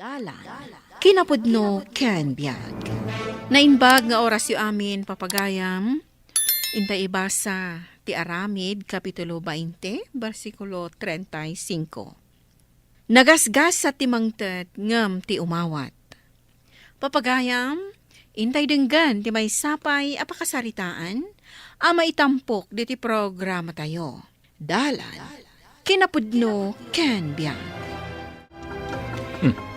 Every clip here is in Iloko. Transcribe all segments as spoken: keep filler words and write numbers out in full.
Dalan, kinapudno ken biag. Naimbag nga orasyo amin, papagayam. Inta ibasa ti Aramid, Kapitulo twenty, bersikulo treinta y cinco. Nagasgasat ti mangted ngem ti umawat. Papagayam, intay denggen ti maysa pay a pakasaritaan a maitampok ditoy programatayo. Dalan, kinapudno ken biag. Hmm.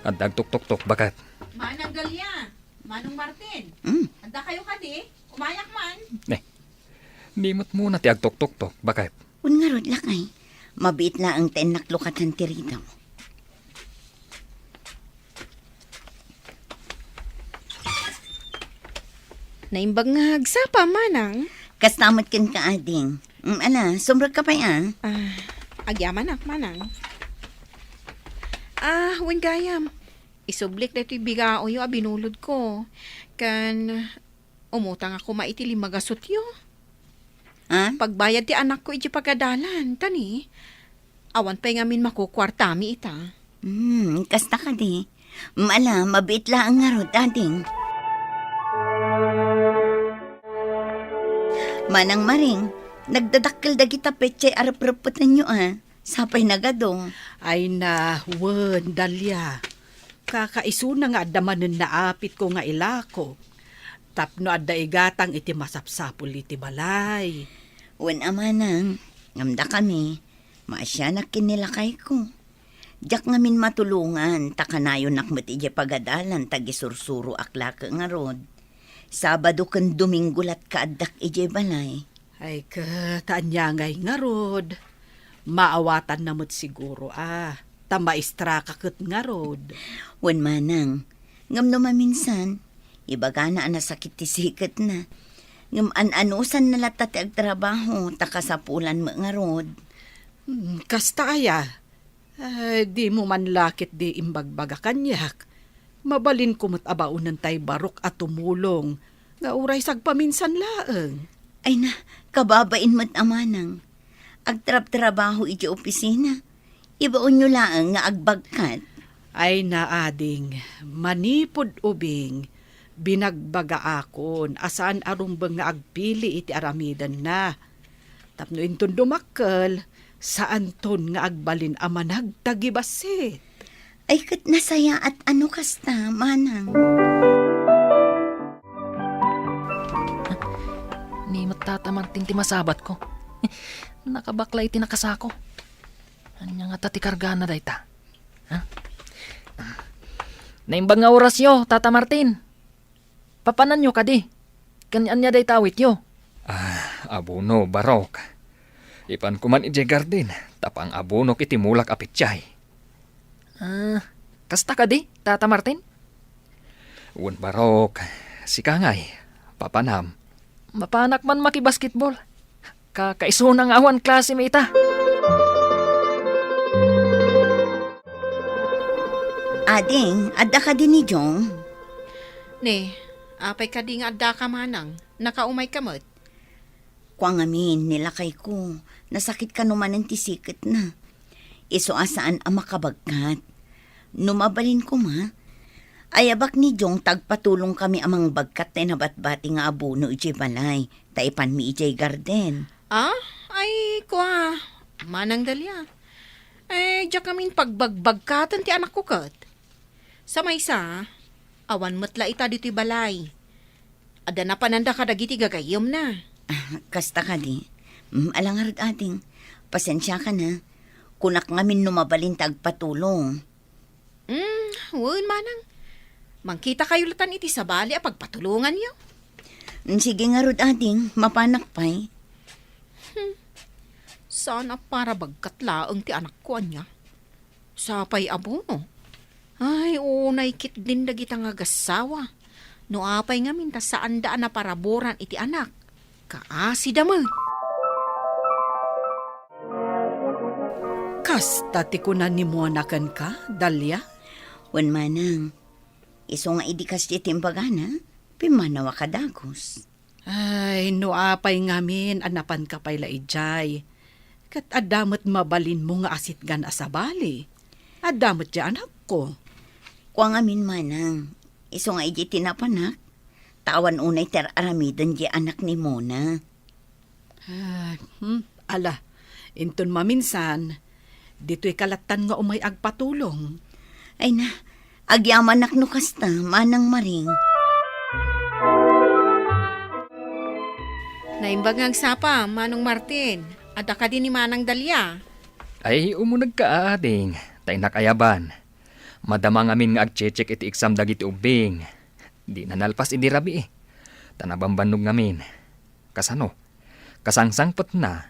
Adda agtuktoktok, baket. Manang Galia, Manong Martin, Hmm. Adda kayo kadi? Umayak man. Ne. Ni met muna ti agtuktoktok, baket. Wen ngarud, lakay. Mabiit laeng ta innak lukatan ti ridaw. Naimbag nga agsapa, Manang. Kasta met kenka, ading. Mm, ala, sumrekka pay, a. Ah, agyamanak, Manang. Ah, wen gayam. Isublik daytoy bigaoyo a binulodko. Ken umutang ako ma iti limmagasutyo. Ah? Pagbayad ti anakko iti pagadalan, tani, awan pay ngamin makukuartami ita. Hmm, kasta kadi. Mala, mabiit laeng ngarud, ading. Manang Maring, nagdadakkel dagita petsay a repreppetenyo, a. Sapay nagadu. Ay na, wen, Dalia. Kakaisuna nga adda manen naapitko nga ilako. Tapno adda igatang iti masapsapul iti balay. Wen a, Manang, ngem dakami, maasianak ken ni lakayko. Diak ngamin matulongan, ta kanayonak met idiay pagadalan ta agisursuroak laeng ngarud. Sabado ken Domingo latka addak idiay balay. Ay ket, ania ngay ngarud? Maawatanna met siguro, a, ta maestraka ket ngarud. Wen, Manang, ngem no maminsan, ibagana a nasakit ti siketna. Ngem an-anusanna latta ti agtrabaho, ta kasapulan met ngarud. Hmm, kasta aya? Ay, dimo man la ketdi imbagbaga kaniak. Mabalinko met a baonen tay barok a tumulong, nga uray sagpaminsan laeng. Ay na, kababain met a, Manang. Agtrabtrabaho iti opisina. Ibaonyo laeng nga agbagkat. Ay na, ading, manipud ubing, binagbagaakon a saan a rumbeng nga agpili iti aramidenna. Tapno inton dumakkel, saanton nga agbalin a managtagibassit. Ay, ket nasayaat a no kasta, Manang. Ni met Tata Martin ti masabatko. Nakabakla iti nakasako. Ania ngata ti kargana dayta? Ha? Naimbag nga orasyo, Tata Martin. Papananyo kadi? Ken ania dayta awityo? Ah, abono, barok. Ipanko man idiay garden, ta pang-abonok iti mulak a petsay. Ah, kasta kadi, Tata Martin? Wen, barok. Sika ngay, papanam. Mapanak man makibasketball. Kakaisuna nga awan klase mi ita. Ading, adda kadi ni Jong? Ne, apay kadi nga addaka, Manang? Nakaumayka met? Kua ngamin ni lakayko, nasakit kano manen ti siketna. Isu a saan a makabagkat. No mabalin koma, ayabak ni Jong ta agpatulongkami a mangbagkat tay nabatbati nga abono idiay balay, ta ipanmi idiay garden. Ah? Ay, kua, Manang Dalia. Eh, diak ngamin pagbagbagkaten ti anakko ket. Sa maysa, awan met la ita ditoy balay. Adda napananda kadagiti gagayyemna. Ah, kasta kadi. Mm, ala ngarud, ading. Pasensiakan, a. Kunak ngamin no mabalin ta agpatulong. Mm, wen, Manang. Mangkitakayo latan iti sabali a pagpatulonganyo. Mm, sige ngarud, ading. Mapanak pay. Hmm. Saan a para bagkat laeng ti anakko, ania? Sapay abono. Ay, unay ketdin dagita nga agassawa. No apay ngamin ta saanda a naparaburan iti anak, kaasida met. Kasta ti kuna ni Mona kenka, Dalia? Wen, Manang. Isu nga idi kasdi ti imbagana, pimmanawak a dagus. Ay, no apay ngamin a napanka pay la idiay, ket adda met mabalinmo nga asitgan a sabali. Adda met diay anakko. Kua ngamin, manang, isu nga idi ti napanak, ta awan unay ti ar-aramiden diay anak ni Mona. Ah, hmm, ala, inton maminsan, ditoy ka lattan nga umay agpatulong. Ay na, agyamanak no kasta, Manang Maring. Naimbag nga agsapa, Manong Martin. Adda kadi ni Manang Dalia? Ay, umunegka, ading, ta innak ayaban. Madama ngamin nga agcheck iti exam dagiti ubbing. Dina nalpas idi rabii. Ta nabambannog ngamin. Kasano? Kasangsangpetna,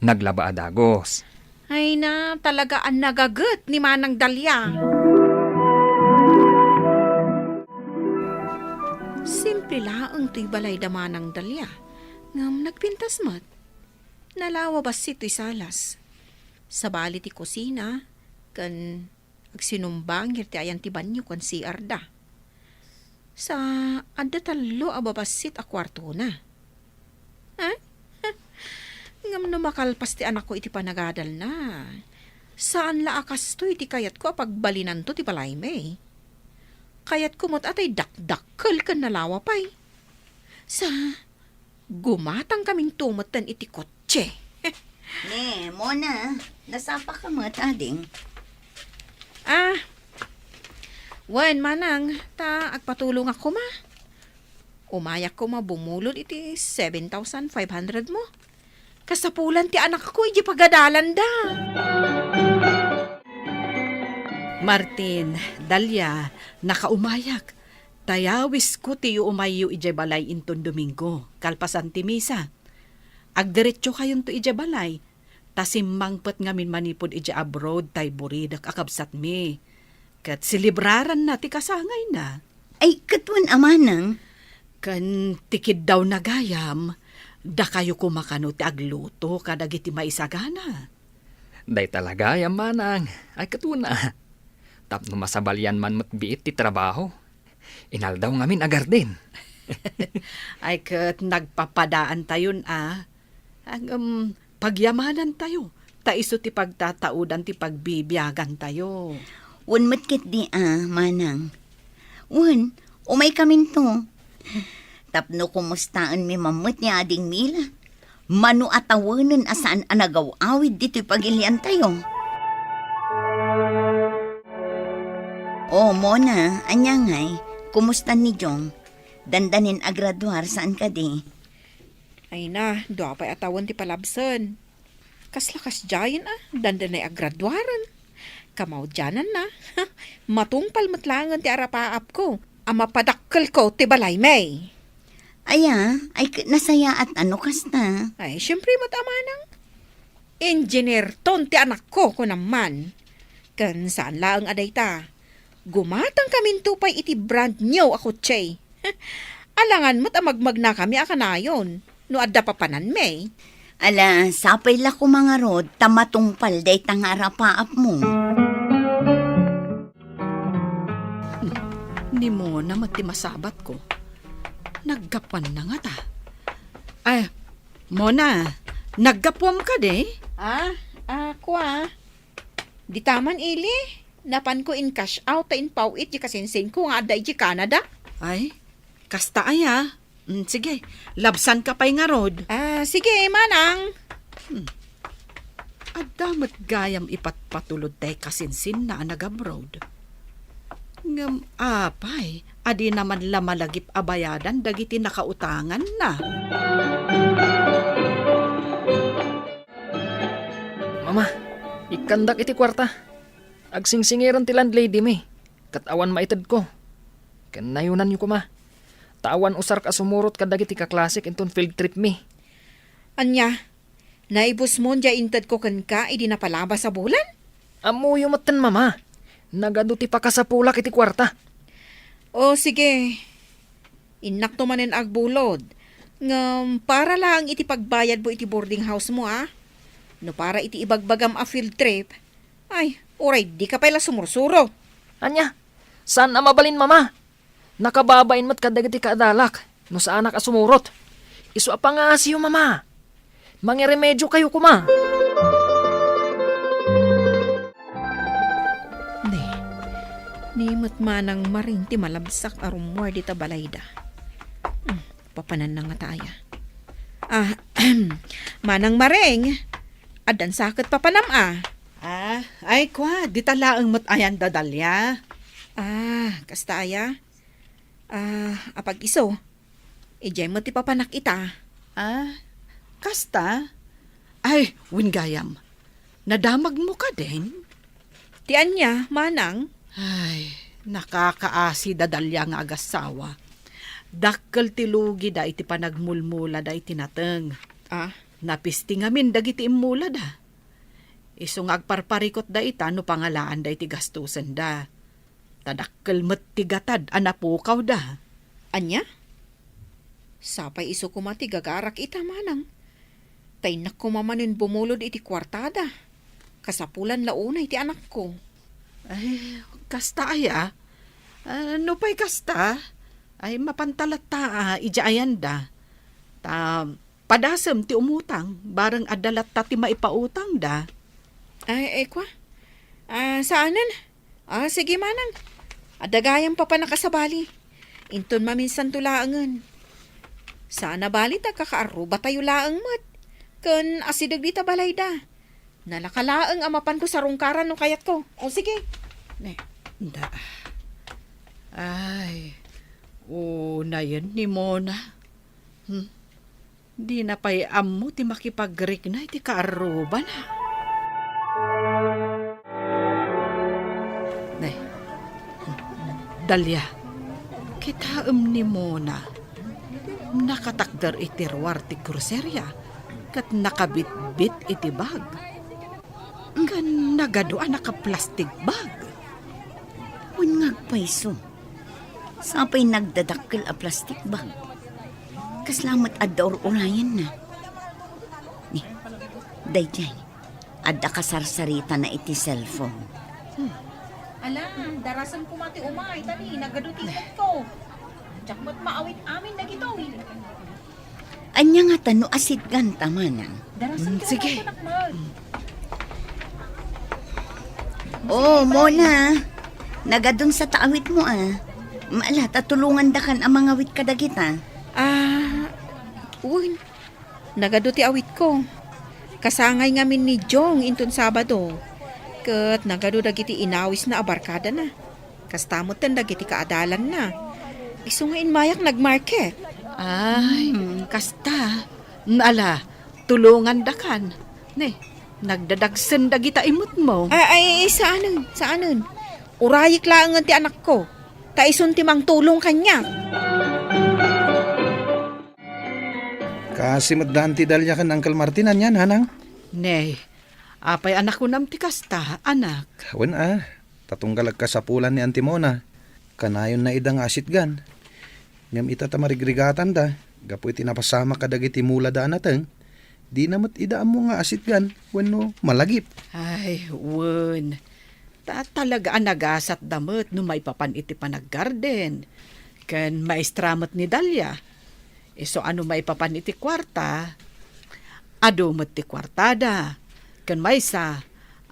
naglaba a dagus. Ay na, talaga a nagaget ni Manang Dalia. Simple laeng toy balay da Manang Dalia. Ngem nagpintas met. Nalawa bassit toy salas. Sabali ti kusina, ken agsinumbangir ti ayan ti banio ken C R da. Sa adda tallo a babassit a kuartona. Ha? Ngem no makalpas ti anakko iti panagadalna, saan la a kastoy ti kayatko a pagbalinanto ti balaymi. Kayatko met a tay dakdakkel ken nalawa pay. Sa Gumatangkaminto metten iti kotse. Ne, Mona, nasapaka met, ading? Ah, wen, manang, ta agpatulongak koma. Umayak koma bumulod iti seven thousand five hundred mo. Kasapulan ti anakko iti pagadalanda. Martin, Dalia, nakaumayak. Tayawisko ti yuumayyo idiay balay inton Domingo, kalpasan ti misa. Agdiretsokayonto idiay balay, ta simmangpet ngamin manipud idiay abroad tay buridek a kabsatmi. Ket selebraranna ti kasangayna. Ay, ket wen a manang. Ken ti kiddawna gayam, dakayo koma kano ti agluto kadagiti maisagana. Dayta la gayam, manang. Ay, ket wen a. Tapno masabalian man met biit ti trabaho. Inaldaw ngamin a garden. Ay, ket nagpapadaantayon a. Ngem, pagyamanantayo, ta isu ti pagtataudan ti pagbibiagantayo. Wen met ketdi a, manang. Wen, umaykaminto. Tapno kumustaenmi mammet ni Ading Mila. Mano a tawenen a saan a nagaw-awid ditoy pagiliantayo. O, Mona, ania ngay? Kumusta ni Jong? Dandanin agraduar, saan kadi? Ay na, dua pay a tawen ti palabsen. Kasla kasdiayen a, dandanay agraduaren. Kamaudiananna, matungpal met laengen ti arapaapko a mapadakkelko ti balaymi. Aya, ay k-, nasayaat a no kasta. Ay, siempre met a manang. Engineer ton ti anakko, kunam man. Ken saan laeng a dayta. Gumatangkaminto pay iti brand new a kotse. Alangan met a magmagnakami a kanayon no adda papananmi. Ala, sapay la koma ngarud ta matungpal dayta nga arapaapmo. Ni Mona met ti masabatko. Naggapuanna ngata. Ay, Mona, naggapuam kadi? Ah, ah, kua. Dita man ili, napanko in-cash out ta impaw-it di kasinsinko nga adda iti Canada. Ay, kasta aya. Mm, sige, labsanka pay ngarud. Ah, sige, manang. Hmm. Adda met gayam ipatpatulod tay kasinsinna a nag-abroad. Ngem apay, a dina man la malagip a bayadan dagiti nakautanganna. Mama, ikkandak iti kuarta. Agsingsingirem ti landlady mi, ket awan maitedko. Ken nayonanyo koma, ta awan usarek a sumurot kadagiti kaklasek inton field trip mi. Ania, naibusmon diay intedko kenka idi napalabas a bulan? Ammoyo metten, Mama. Nagadu ti pakasapulak iti kuarta. O, sige. Innakto manen agbulod. Ngem para laeng iti pagbayadmo iti boarding house mo, a? No para iti ibagbagam a field trip, ay, uray dika pay la sumursuro. Ania? Saan a mabalin, Mama? Nakababain met kadagiti kaadalak no saanak a sumurot. Isu a pangaasiyo, Mama. Mangiremedio kayo koma. Ne, Ni met Manang Maring ti malabsak a rummuar dita balayda. Hmm, papananna ngata aya. Ah, Manang Maring, addan sa ket papanam a? Ah, ay, kua, dita laeng met ayan da Dalia. Ah, kasta aya? Ah, apag-isu. Idiay met ti papanak ita. Ah, kasta? Ay, wen gayam. Nadamagmo kadin? Ti ania, manang? Ay, nakakaasi da Dalia nga agassawa. Dakkel ti lugida iti panagmulmulada iti nateng. Ah? Napisti ngamin dagiti immulada. Isu nga agparparikutda ita no pangalaanda iti gastosenda. Ta dakkel met ti gatad a napukawda. Ania? Sapay isu koma ti gagarak ita, manang. Ta innak koma manen bumulod iti kuartada. Kasapulan la unay ti anakko. Ay, kasta aya? Ah, nupay kasta, ay mapanta latta a idiay ayanda. Ta padasem ti umutang, bareng adda latta ti maipautangda. Ay, ay, kua? Ah, saanen? Ah, sige, manang. Adda gayam papanak a sabali. Inton maminsanto laengen. Saan a bali ta kakaarrubatayo laeng met. Ken asideg dita balayda. Nalaka laeng a mapanko sarungkaran no kayatko. O, sige. Ne. Da. Ay, unayen ni Mona. Hmm. Dina pay ammo ti makipagrikna iti kaarrubana. Nay, Dalia, kitaem ni Mona. Nakatakder iti ruar ti groseria ket nakabitbit iti bag. Ken nagadu a naka-plastic bag. Wen nga agpayso. Sapay nagdadakkel a plastic bag. Kasla met adda ur-urayenna. Ni, daydiay, adda kasarsaritana iti cellphone. Hmm. Ala, darasem koma ti umay, ta ni, nagadu ti inetko. Diak met maawit amin dagitoy. Ania ngata no asidgan ta manang? Darasem. Hmm, sige. Oh, Mona. Nagadun sa ta awitmo, ah. Maala ta tulongandakan a mangawit kadagita. Ah, wen. Nagadu ti awitko. Kasangay ngamin ni Jong inton Sabado. Ket nagadu dagiti inawisna a barkadana. Kasta metten dagiti kaadalanna. Isu nga immayak nagmarket. Ay, hmm, kasta. Ala, tulongandakan. Ne, nagdadagsen dagita imutmo. Ay, ay, ay, saanen, saanen. Urayek laengen ti anakko. Ta isun ti mangtulong kaniak. Kaasi met daan ti Dalia ken Uncle Martin, ania, nanang? Ne, apay a nakunam ti kasta, anak? Wen a, ta tunggal agkasapulan ni Auntie Mona, kanayonna ida nga asidgan. Ngem ita ta marigrigatanda, gapu iti napasamak kadagiti mulada a nateng, dina met ida ammo nga asidgan wenno malagip. Ay, wen. Ta talaga a nagasatda met no maipapan iti panaggarden. Ken maestra met ni Dalia. Isu a no maipapan iti kuarta, adu met ti kuartada. Ken maysa,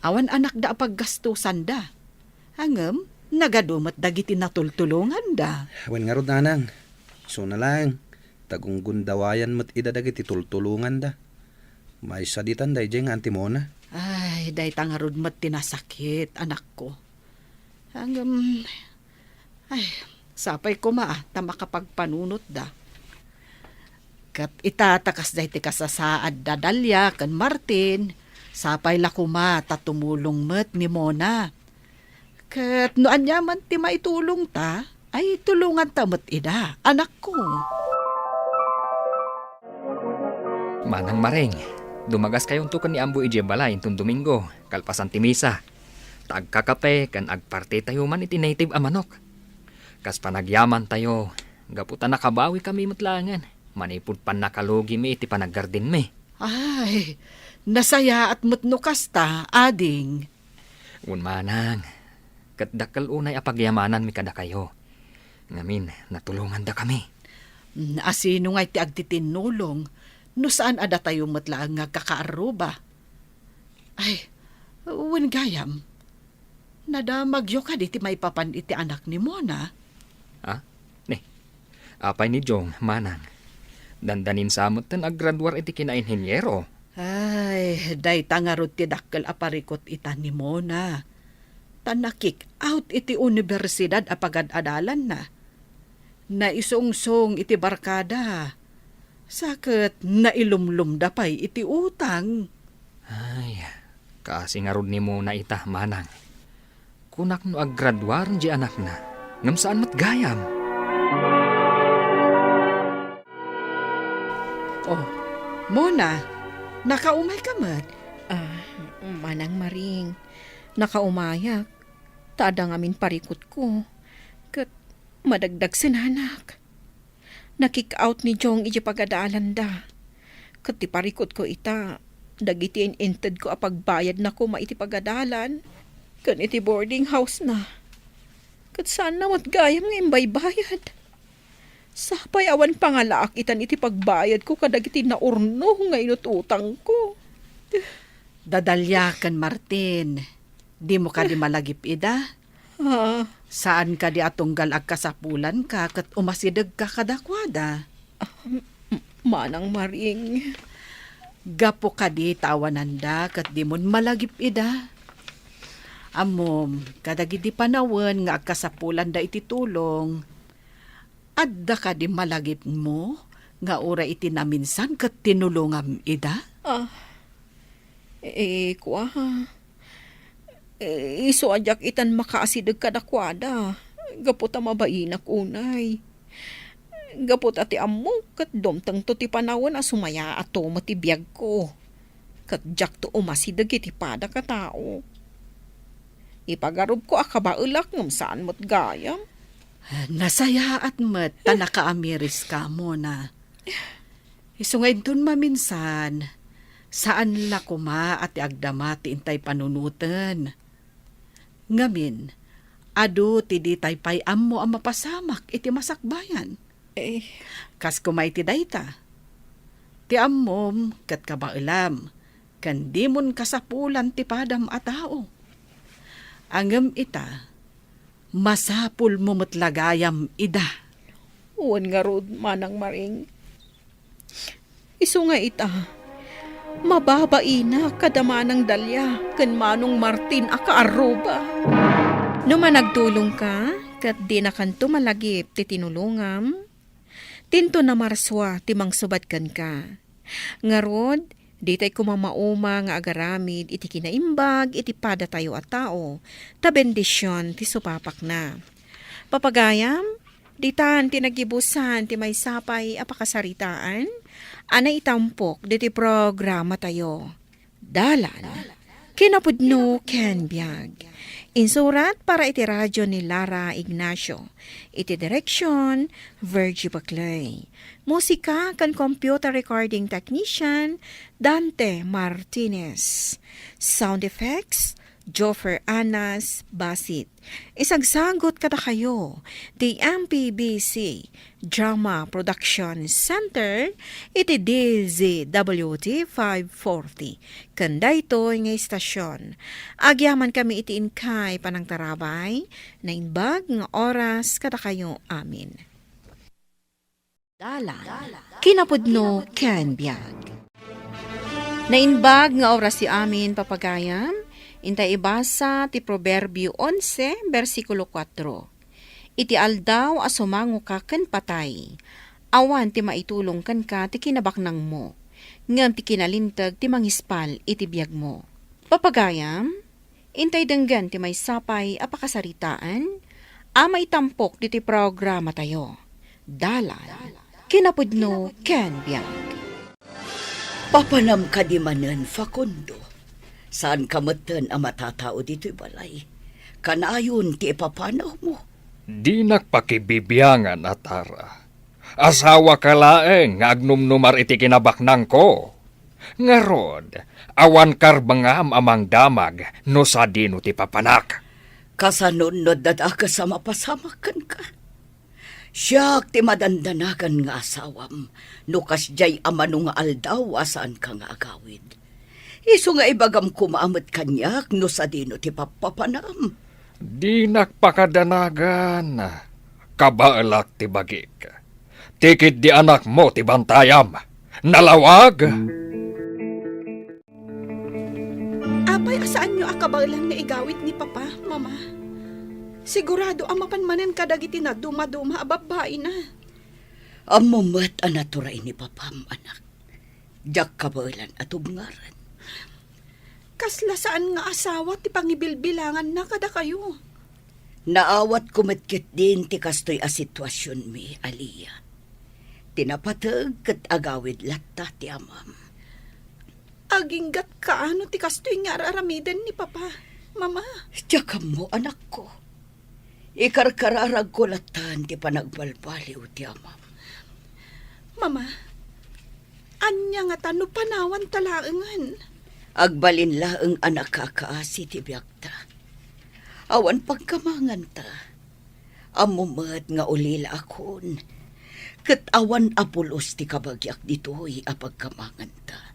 awan anakda a paggastosanda. Ngem, nagadu met dagiti natultulonganda. Wen ngarud, nanang. Isuna laeng, ta gunggundawayan met ida dagiti tultulonganda. Maysa ditan daydiay nga Auntie Mona. Ay, dayta ngarud met ti nasakit, anakko. Ngem, ay, sapay koma ta makapagpanunotda. Ket ita ta kasdiay ti kasasaadda Dalia ken Martin, sapay la koma ta tumulong met ni Mona. Ket no aniaman ti maitulongta, ay tulonganta met ida, anakko. Manang Maring, dumagaskayonto ken ni Amboy idiay balay inton Domingo, kalpasan ti misa. Ta agkakape ken agpartitayo man iti native a manok. Kas panagyamantayo, gapu ta nakabawikami met laengen, manipud pannakalugimi iti panaggardenmi. Ay, nasayaat met no kasta, ading. Wen manang, ket dakkel unay a pagyamananmi kadakayo. Ngamin, natulongandakami. Mm, a sino ngay ti agtitinnulong no saan a datayo met laeng nga agkakaarruba? Ay, wen gayam. Nadamagyo kadi ti maipapan iti anak ni Mona? Ah, ni. Apay ni Jong, manang? Dandanin sa metten agraduar iti kinainheniero. Ay, dayta ngarud ti dakkel a parikut ita ni Mona. Ta na-kick out iti universidad a pagad-adalanna. Naisungsong iti barkada. Sa ket nailumlumda pay iti utang. Ay, kaasi ngarud ni Mona ita, manang. Kunak no agraduaren di anakna, ngem saan met gayam. Oh, Mona, nakaumay ka met? Ah, Manang Maring, nakaumayak. Ta adda ngamin parikutko, ket madagdagsenanak. Na-kick out ni Jong iti pagadalanda. Ket ti parikutko ita, dagiti in-intedko a pagbayadna koma iti pagadalan ken iti boarding house-na. Ket saanna met gayam nga imbaybayad. Sapay awan pangalaak itan iti pagbayadko kadagiti naurno nga inut-utangko. Dadalia ken Martin, dimo kadi malagip-ida? Ah. Saan kadi a tunggal agkasapulanka ket umasidegka kadakuada? Ah, m-, Manang Maring. Gapu kadi ta awananda ket dimon malagip-ida? Ammom, kadagidi panawen nga agkasapulanda iti tulong, adda kadi malagipmo nga uray iti naminsan ket tinulongam ida? Ah, eh, kua. Eh, isu a diak itan makaasideg kadakuada, gapu ta mabainak unay. Gapu ta ti ammok ket dumtengto ti panawen a sumayaato met ti biagko. Ket diakto umasideg iti padak a tao. Ipagarupko a kabaelak ngem saan met gayam. Nasayaat met ta nakaamiriska, Mona. Isu nga inton maminsan, saan la koma a ti agdama ti intay panunoten. Ngamin, adu ti ditay pay ammo a mapasamak iti masakbayan. Eh. Kas koma iti dayta, ti ammom ket kabaelam, ken dimon kasapulan ti padam a tao. Ngem ita, masapulmo met la gayam ida. Wen ngarud, Manang Maring. Isu nga ita, mababainak kada Manang Dalia ken Manong Martin a kaarruba. No managtulongka, ket dinakanto malagip ti tinulongam, dinto namarsua ti mangsubat kenka. Ngarud, ditay koma mauma nga agaramid iti kinaimbag iti padatayo a tao, ta bendision ti supapakna. Papagayam, ditan ti nagibusan ti maysa pay a pakasaritaan a naitampok diti programatayo. Dalan, kinapudno ken biag. Insurat para iti radyo ni Lara Ignacio. Iti direksyon, Virgie Baclay. Musika ken computer recording technician, Dante Martinez. Sound effects, Joffer Anas Basit. Isagsagut kadakayo ti M P B C Drama Production Center iti D Z W T five forty. Ken daytoy nga istasyon, agyamankami iti inkay panangtarabay, naimbag nga oras kadakayo amin. Dalan, kinapudno ken biag. Naimbag nga orasyo amin, papagayam, intay ibasa ti Proverbio onse, bersikulo kuatro. Iti aldaw a sumangoka ken patay, awan ti maitulong kenka ti kinabaknangmo, ngem ti kinalinteg ti mangispal iti biagmo. Papagayam, intay denggen ti maysa pay a pakasaritaan a maitampok ditoy programatayo. Dalan, kinapudno ken biag. Papanam kadi manen, Facundo? Saanka metten a matatao ditoy balay? Kanayon ti ipapanawmo. Dinak pakibibiangan, Atara. Asawaka laeng nga agnumnumar iti kinabaknangko. Ngarud, awan karbengam a mangdamag no sadino ti papanak. Kasano no adda dakes a mapasamak kenka? Siak ti madandanagan nga asawam no kasdiay a mano nga aldaw a saanka nga agawid. Isu nga ibagam koma met kaniak no sadino ti pappapanam. Dinak pakadanagan. Kabaelak ti bagik. Ti ketdi anakmo ti bantayam. Nalawag! Apay a saanyo a kabaelan nga igawid ni Papa, Mama? Sigurado a mapan manen kadagiti nadumaduma a babbaina. Ammom met a naturay ni Papam, anak. Diak kabaelan a tubngaran. Kasla saan nga asawa ti pangibilbilanganna kadakayo. Naawatko met ketdin ti kastoy a situasionmi, Alia. Ti napateg ket agawid latta ti amam. Aginggat kaano ti kastoy nga ar-aramiden ni Papa, Mama? Diak ammo, anakko. Ikarkararagko lattan ti panagbalbaliw ti amam. Mama, ania ngata no panawanta laengen? Agbalin laeng a nakakaasi ti biagta. Awan pagkamanganta. Ammom met nga ulilaakon, ket awan a pulos ti kabagiak ditoy a pagkamanganta.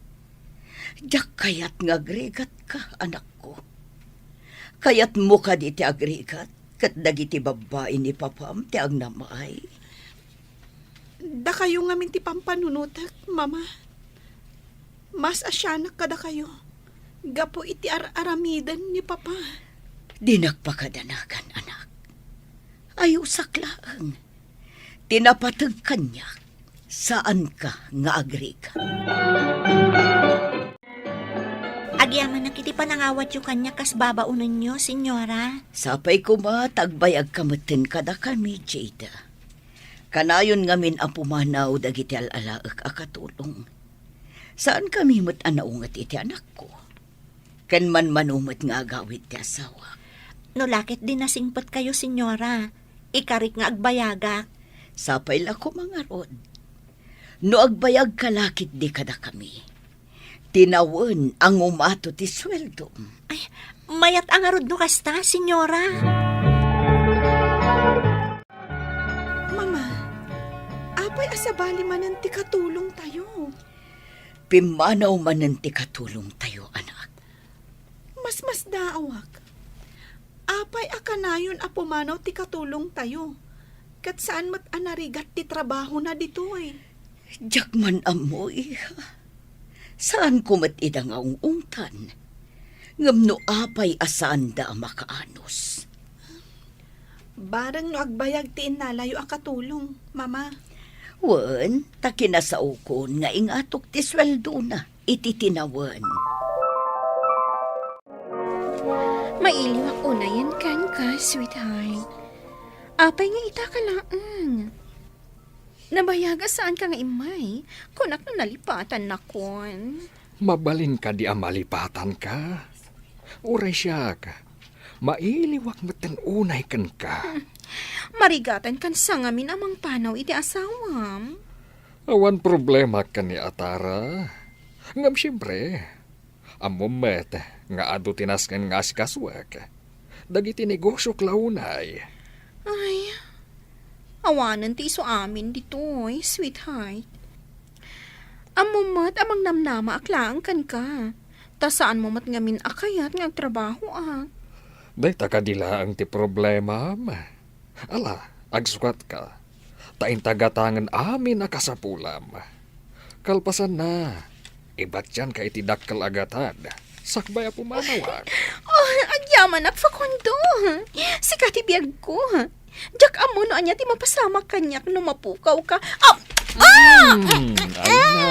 Diak kayat nga agrigatka, anakko. Kayatmo kadi ti agrigat ket dagiti babbai ni Papam ti agnamay? Dakayo ngamin ti pampanunotek, Mama. Mas a sianak kadakayo gapu iti ar-aramiden ni Papa. Dinak pakadanagan, anak. Ayusak laeng. Ti napateg kaniak, saanka nga agrigat. Agyamanak iti panangawatyo kaniak kas babaonenyo, Senyora. Sapay koma ta agbayagka metten kadakami, Jada. Kanayon ngamin a pumanaw dagiti al-alaek a katulong. Saankami met a naunget iti anakko. Ken manmano met nga agawid ti asawak. No la ketdi nasingpetkayo, Senyora, ikarik nga agbayagak. Sapay la koma ngarud. No agbayagka la ketdi kadakami, tinawen a ngumato ti sueldom. Ay, mayat a ngarud no kasta, Senyora. Mama, apay a sabali manen ti katulongtayo? Pimmanaw manen ti katulongtayo, anak. Masmasdaawak. Apay a kanayon a pumanaw ti katulongtayo, ket saan met a narigat ti trabahona ditoy? Diak man ammo, iha. Saanko met ida nga ung-ungtan. Ngem no apay a saanda a makaanus? Bareng no agbayag ti innalayo a katulong, Mama. Wen, ta kinasaokon nga ingatok ti sueldona iti tinawen. Mailiwak unayen kenka, sweetheart. Apay nga ita ka laeng? Nabayag a saanka nga immay, kunak no nalipatannakon. Mabalin kadi a malipatanka? Uray siak, mailiwak metten unay kenka. Hmm. Marigatankan sa ngamin a mangpanaw iti asawam. Awan problema ken ni Atara. Ngem siempre, ammom met nga adu ti nasken nga asikasuek. Dagiti negosiok la unay. Ay, awanen ti isu amin ditoy, sweetheart. Ammom met a mangnamnamaak laeng kenka, ta saanmo met ngamin a kayat nga agtrabahoak. Dayta kadi laeng ti problemam? Ala, agsukatka, ta inta gatangen amin a kasapulam. Kalpasanna, ibatianka iti dakkel a gatad, sakbay a pumanawak. Oh, agyamanak, Facundo. Sika ti biagko. Diak ammo no ania ti mapasamak kaniak no mapukawka. Ah! Ah! Mm, ay na.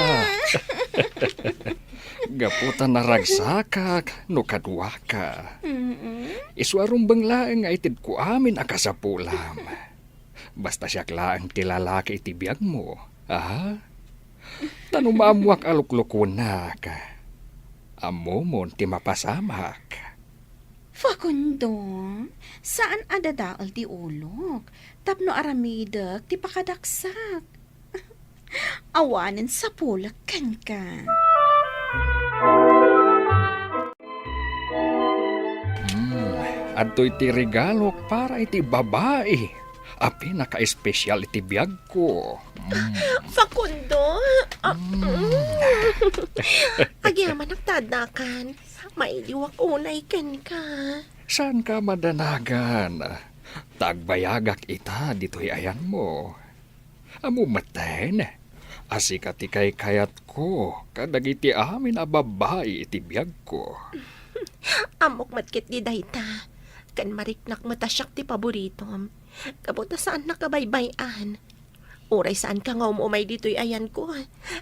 Gapu ta naragsakak no kaduaka. Mm-mm. Isu a rumbeng laeng nga itedko amin a kasapulam. Basta siak laeng ti lalaki iti biagmo, a? Ta no maammoak a luklukonak, ammomon ti mapasamak. Facundo, saan a dadael ti ulok tapno aramidek ti pakadaksak. Awanen sapulek kenka. Hmm, adtoy ti regalok para iti babai a pinakaespesial iti biagko. Hmm. Facundo, ah, mm. Agyamanak ta addakan. Mailiwak unay kenka. Saanka a madanagan, ta agbayagak ita ditoy ayanmo. Ammom metten a sika ti kaykayatko kadagiti amin a babbai iti biagko. Ammok met ketdi dayta, ken mariknak met a siak ti paboritom, gapu ta saannak a baybay-an. Uray saanka nga um-umay ditoy ayanko,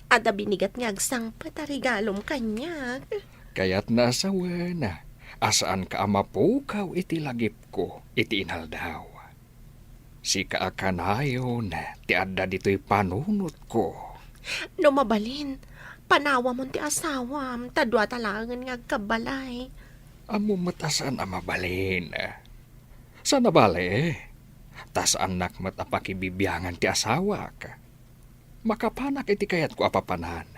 adda binigat nga agsangpet a regalom kaniak. Kayatna a sawen a saanka a mapukaw iti lagipko iti inaldaw. Sika a kanayon ti adda ditoy panunotko. No mabalin, panawamon ti asawam, ta dua ta laengen nga agkabbalay. Ammom met a saan a mabalin. Saan a bale, ta saannak met a pakibibiangan ti asawak. Makapanak iti kayatko a papanan.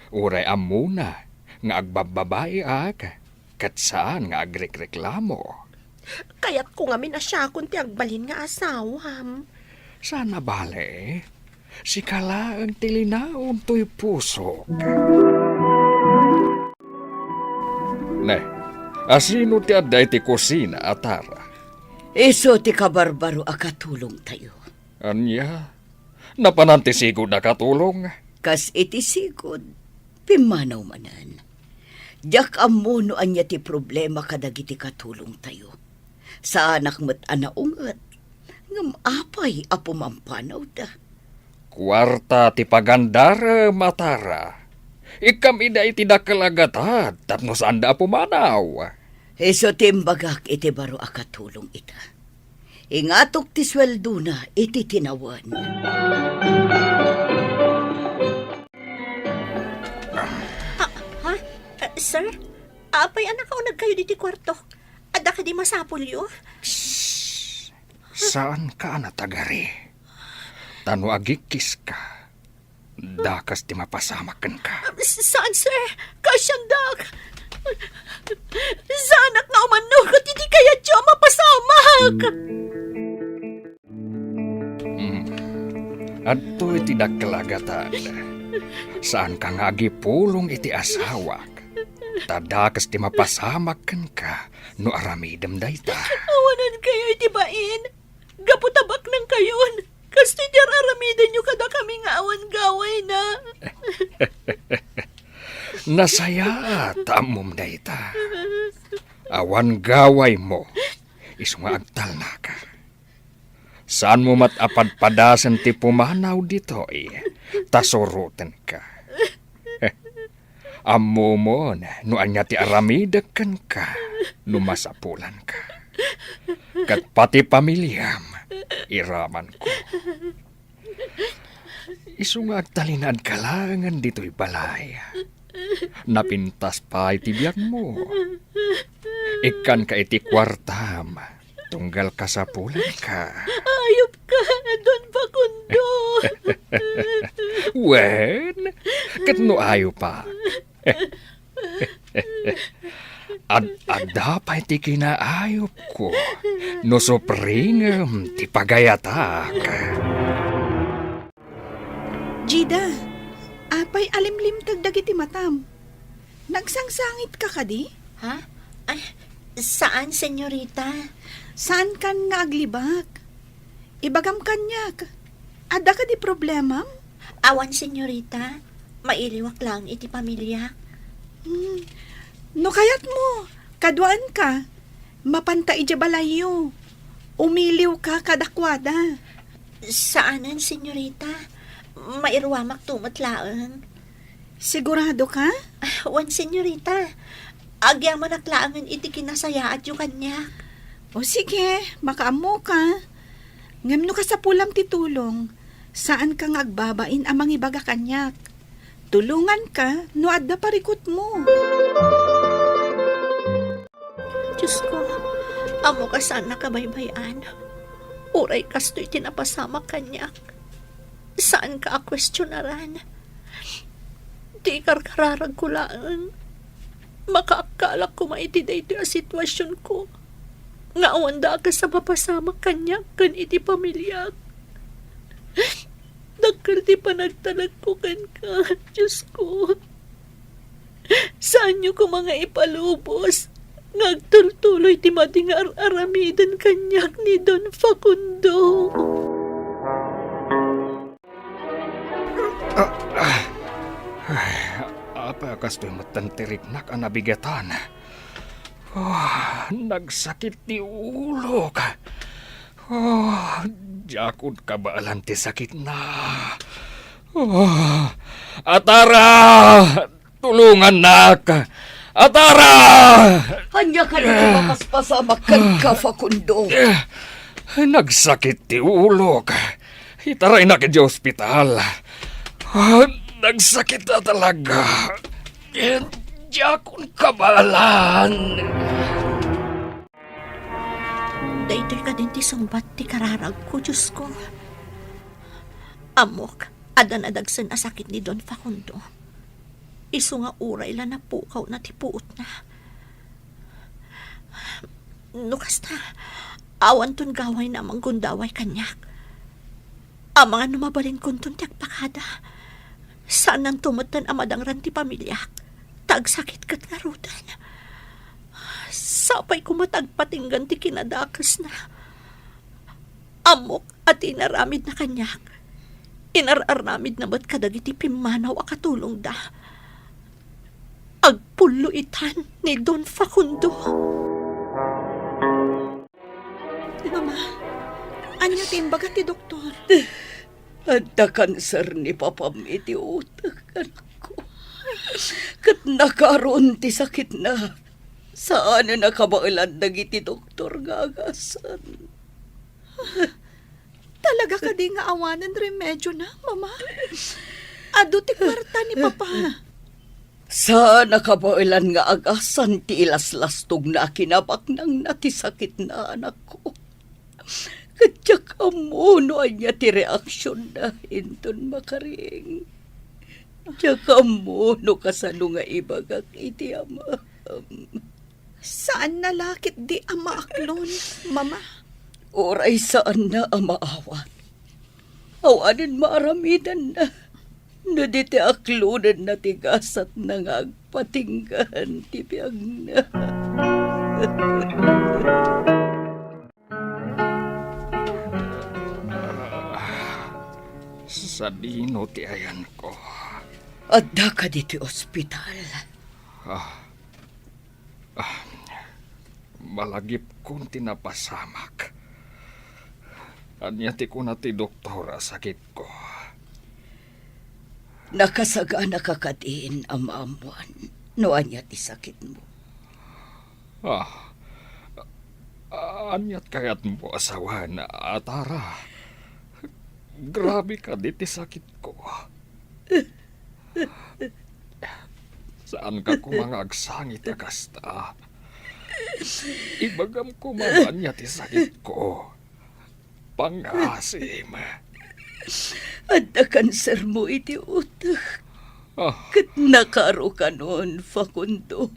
Uray ammona nga agbabbabaiak, ket saan nga agrekreklamo. Kayatko ngamin a siakon ti agbalin nga asawam. Saan a bale, sika laeng ti linaon toy pusok. Ne, asino ti adda iti kusina a Tara? Isu ti kabarbaro a katulongtayo. Ania? Napanan ti sigud a katulong? Kas iti sigud, pimmanaw manen. Diak ammo no ania ti problema kadagiti katulongtayo. Saanak met a naunget, ngem apay a pumampanawda? Kuarta ti pagandarem a Tara. Ikkam ida iti dakkel a gatad tapno saanda a pumanaw. Isu ti imbagak iti baro a katulong ita. Ingatok ti sueldona iti tinawen. Ha? Ha? Eh, sir? Apay a nakaunegkayo ditoy kuarto? Adda kadi masapulyo? Psst! Saanka a natagari. Ta no agikkiska, dakes ti mapasamak kenka. S-, saan, sir. Kaasiandak. Saanak nga umannugot iti kayatyo a mapasamak. Hmm. Adtoy ti dakkel a gatad. Saanka nga agipulong iti asawak. Ta dakes ti mapasamak kenka no aramidem dayta. Awanenkayo iti bain. Gapu ta baknangkayon, kastoy ti ar-aramidenyo kadakami nga awan gawayna. Nasayaat ta ammom dayta. Awan gawaymo, isu nga agtalnaka. Saanmo met a padpadasen ti pumanaw ditoy, ta surotenka. Ammomon no ania ti aramidek kenka no masapulanka. Ket pati pamiliam, iramanko. Isu nga agtalinaedka laengen ditoy balay. Napintas pay ti biagmo. Ikkanka iti kuartam, tunggal kasapulanka. Ayupka, Don Facundo. Wen, ket no ayopak. Ad-adda pay ti kinaayupko no supringem ti pagayatak. Jida, apay a limlimteg dagiti matam? Nagsangsangitka kadi? Ha? Ay, saan, senyorita. Saankan nga aglibak. Ibagam kaniak, adda kadi problemam? Awan, senyorita. Mailiwak laeng iti pamiliak. Hmm. No kayatmo, kaduaenka. Mapanta idiay balayyo. Umiliwka kadakuada. Saanen, senyorita. Mairuamakto met laeng. Sigurado ka? Ah, wen, senyorita. Agyamanak laengen iti kinasayaatyo kaniak. O sige, makaammoka. Ngem no kasapulam ti tulong, saanka nga agbabain a mangibaga kaniak. Tulonganka no adda parikutmo. Diosko, ammok a saannak a baybay-an. Uray kastoy ti napasamak kaniak. Saanka a kuestionaran. Ti ikarkararagko laeng, makaakkalak koma iti daytoy a situasionko nga awan dakes a mapasamak kaniak ken iti pamiliak. Dakkel ti panagtalekko kenka, Diosko. Saanyo koma nga ipalubos nga agtultuloy ti madi nga ar-aramiden kaniak ni Don Facundo. Ah, ah. Ay, apay a kastoy metten ti riknak a nabigatan? Ah, nagsakit ti ulok. Ah, diakon kabaelan ti sakitna. Ah, Atara! Tulongannak! Atara! Ania kadi ti mapaspasamak kenka, Facundo? Eh, nagsakit ti ulok. Itaraynak idiay ospital. Ah, nagsakit a talaga. Eh, diakon kabaelan. Daytoy kadin ti sungbat ti kararagko, Diosko. Ammok, adda nadagsen a sakit ni Don Facundo. Isu nga uray la napukawna ti puotna. No kasta, awanton gawayna a manggundaway kaniak. Amangan no mabalinkonton ti agpakada. Saannanto metten a madangran ti pamiliak, ta agsakit ket ngaruden. Sapay koma ta agpatinggan ti kinadakesna. Ammok a ti inaramidna kaniak, inar-aramidna met kadagiti pimmanaw a katulongda. Agpullo itan ni Don Facundo. Mama, ania ti imbaga ti doktor? Adda kanser ni papam iti utek, anakko. Ket nakaron ti sakitna. Saanen a kabaelan dagiti doktor nga agasan. Talaga kadi nga awanen remedio na, Mama? Adu ti kwarta ni Papa. Saan a kabaelan nga agasan ti ilaslastogna a kinabaknangna ti sakitna, anakko. Ket diak ammo no ania ti reaksionna inton makaring. Diak ammo no kasano nga ibagak iti amam. Saanna la ketdi a maaklon, Mama? Uray saanna a maawat. Awanen maaramidanna no di ti aklonenna ti gasatna nga agpatinggan ti biagna. Sadino ti ayanko? Adda kadi ti ospital? Ah. Ah. Malagipkon ti napasamak. Ania ti kuna ti doktor a sakitko? Nakasaganaka kadin a maammuan no ania ti sakitmo? Ah, aniat kayatmo a sawen, Atara? Grabe kadi ti sakitko. Saanka koma nga agsangit a kasta. Ibagam koma no ania ti sakitko. Pangasim. Adda kansermo iti utek. Ah. Ket nakarukanon, Facundo.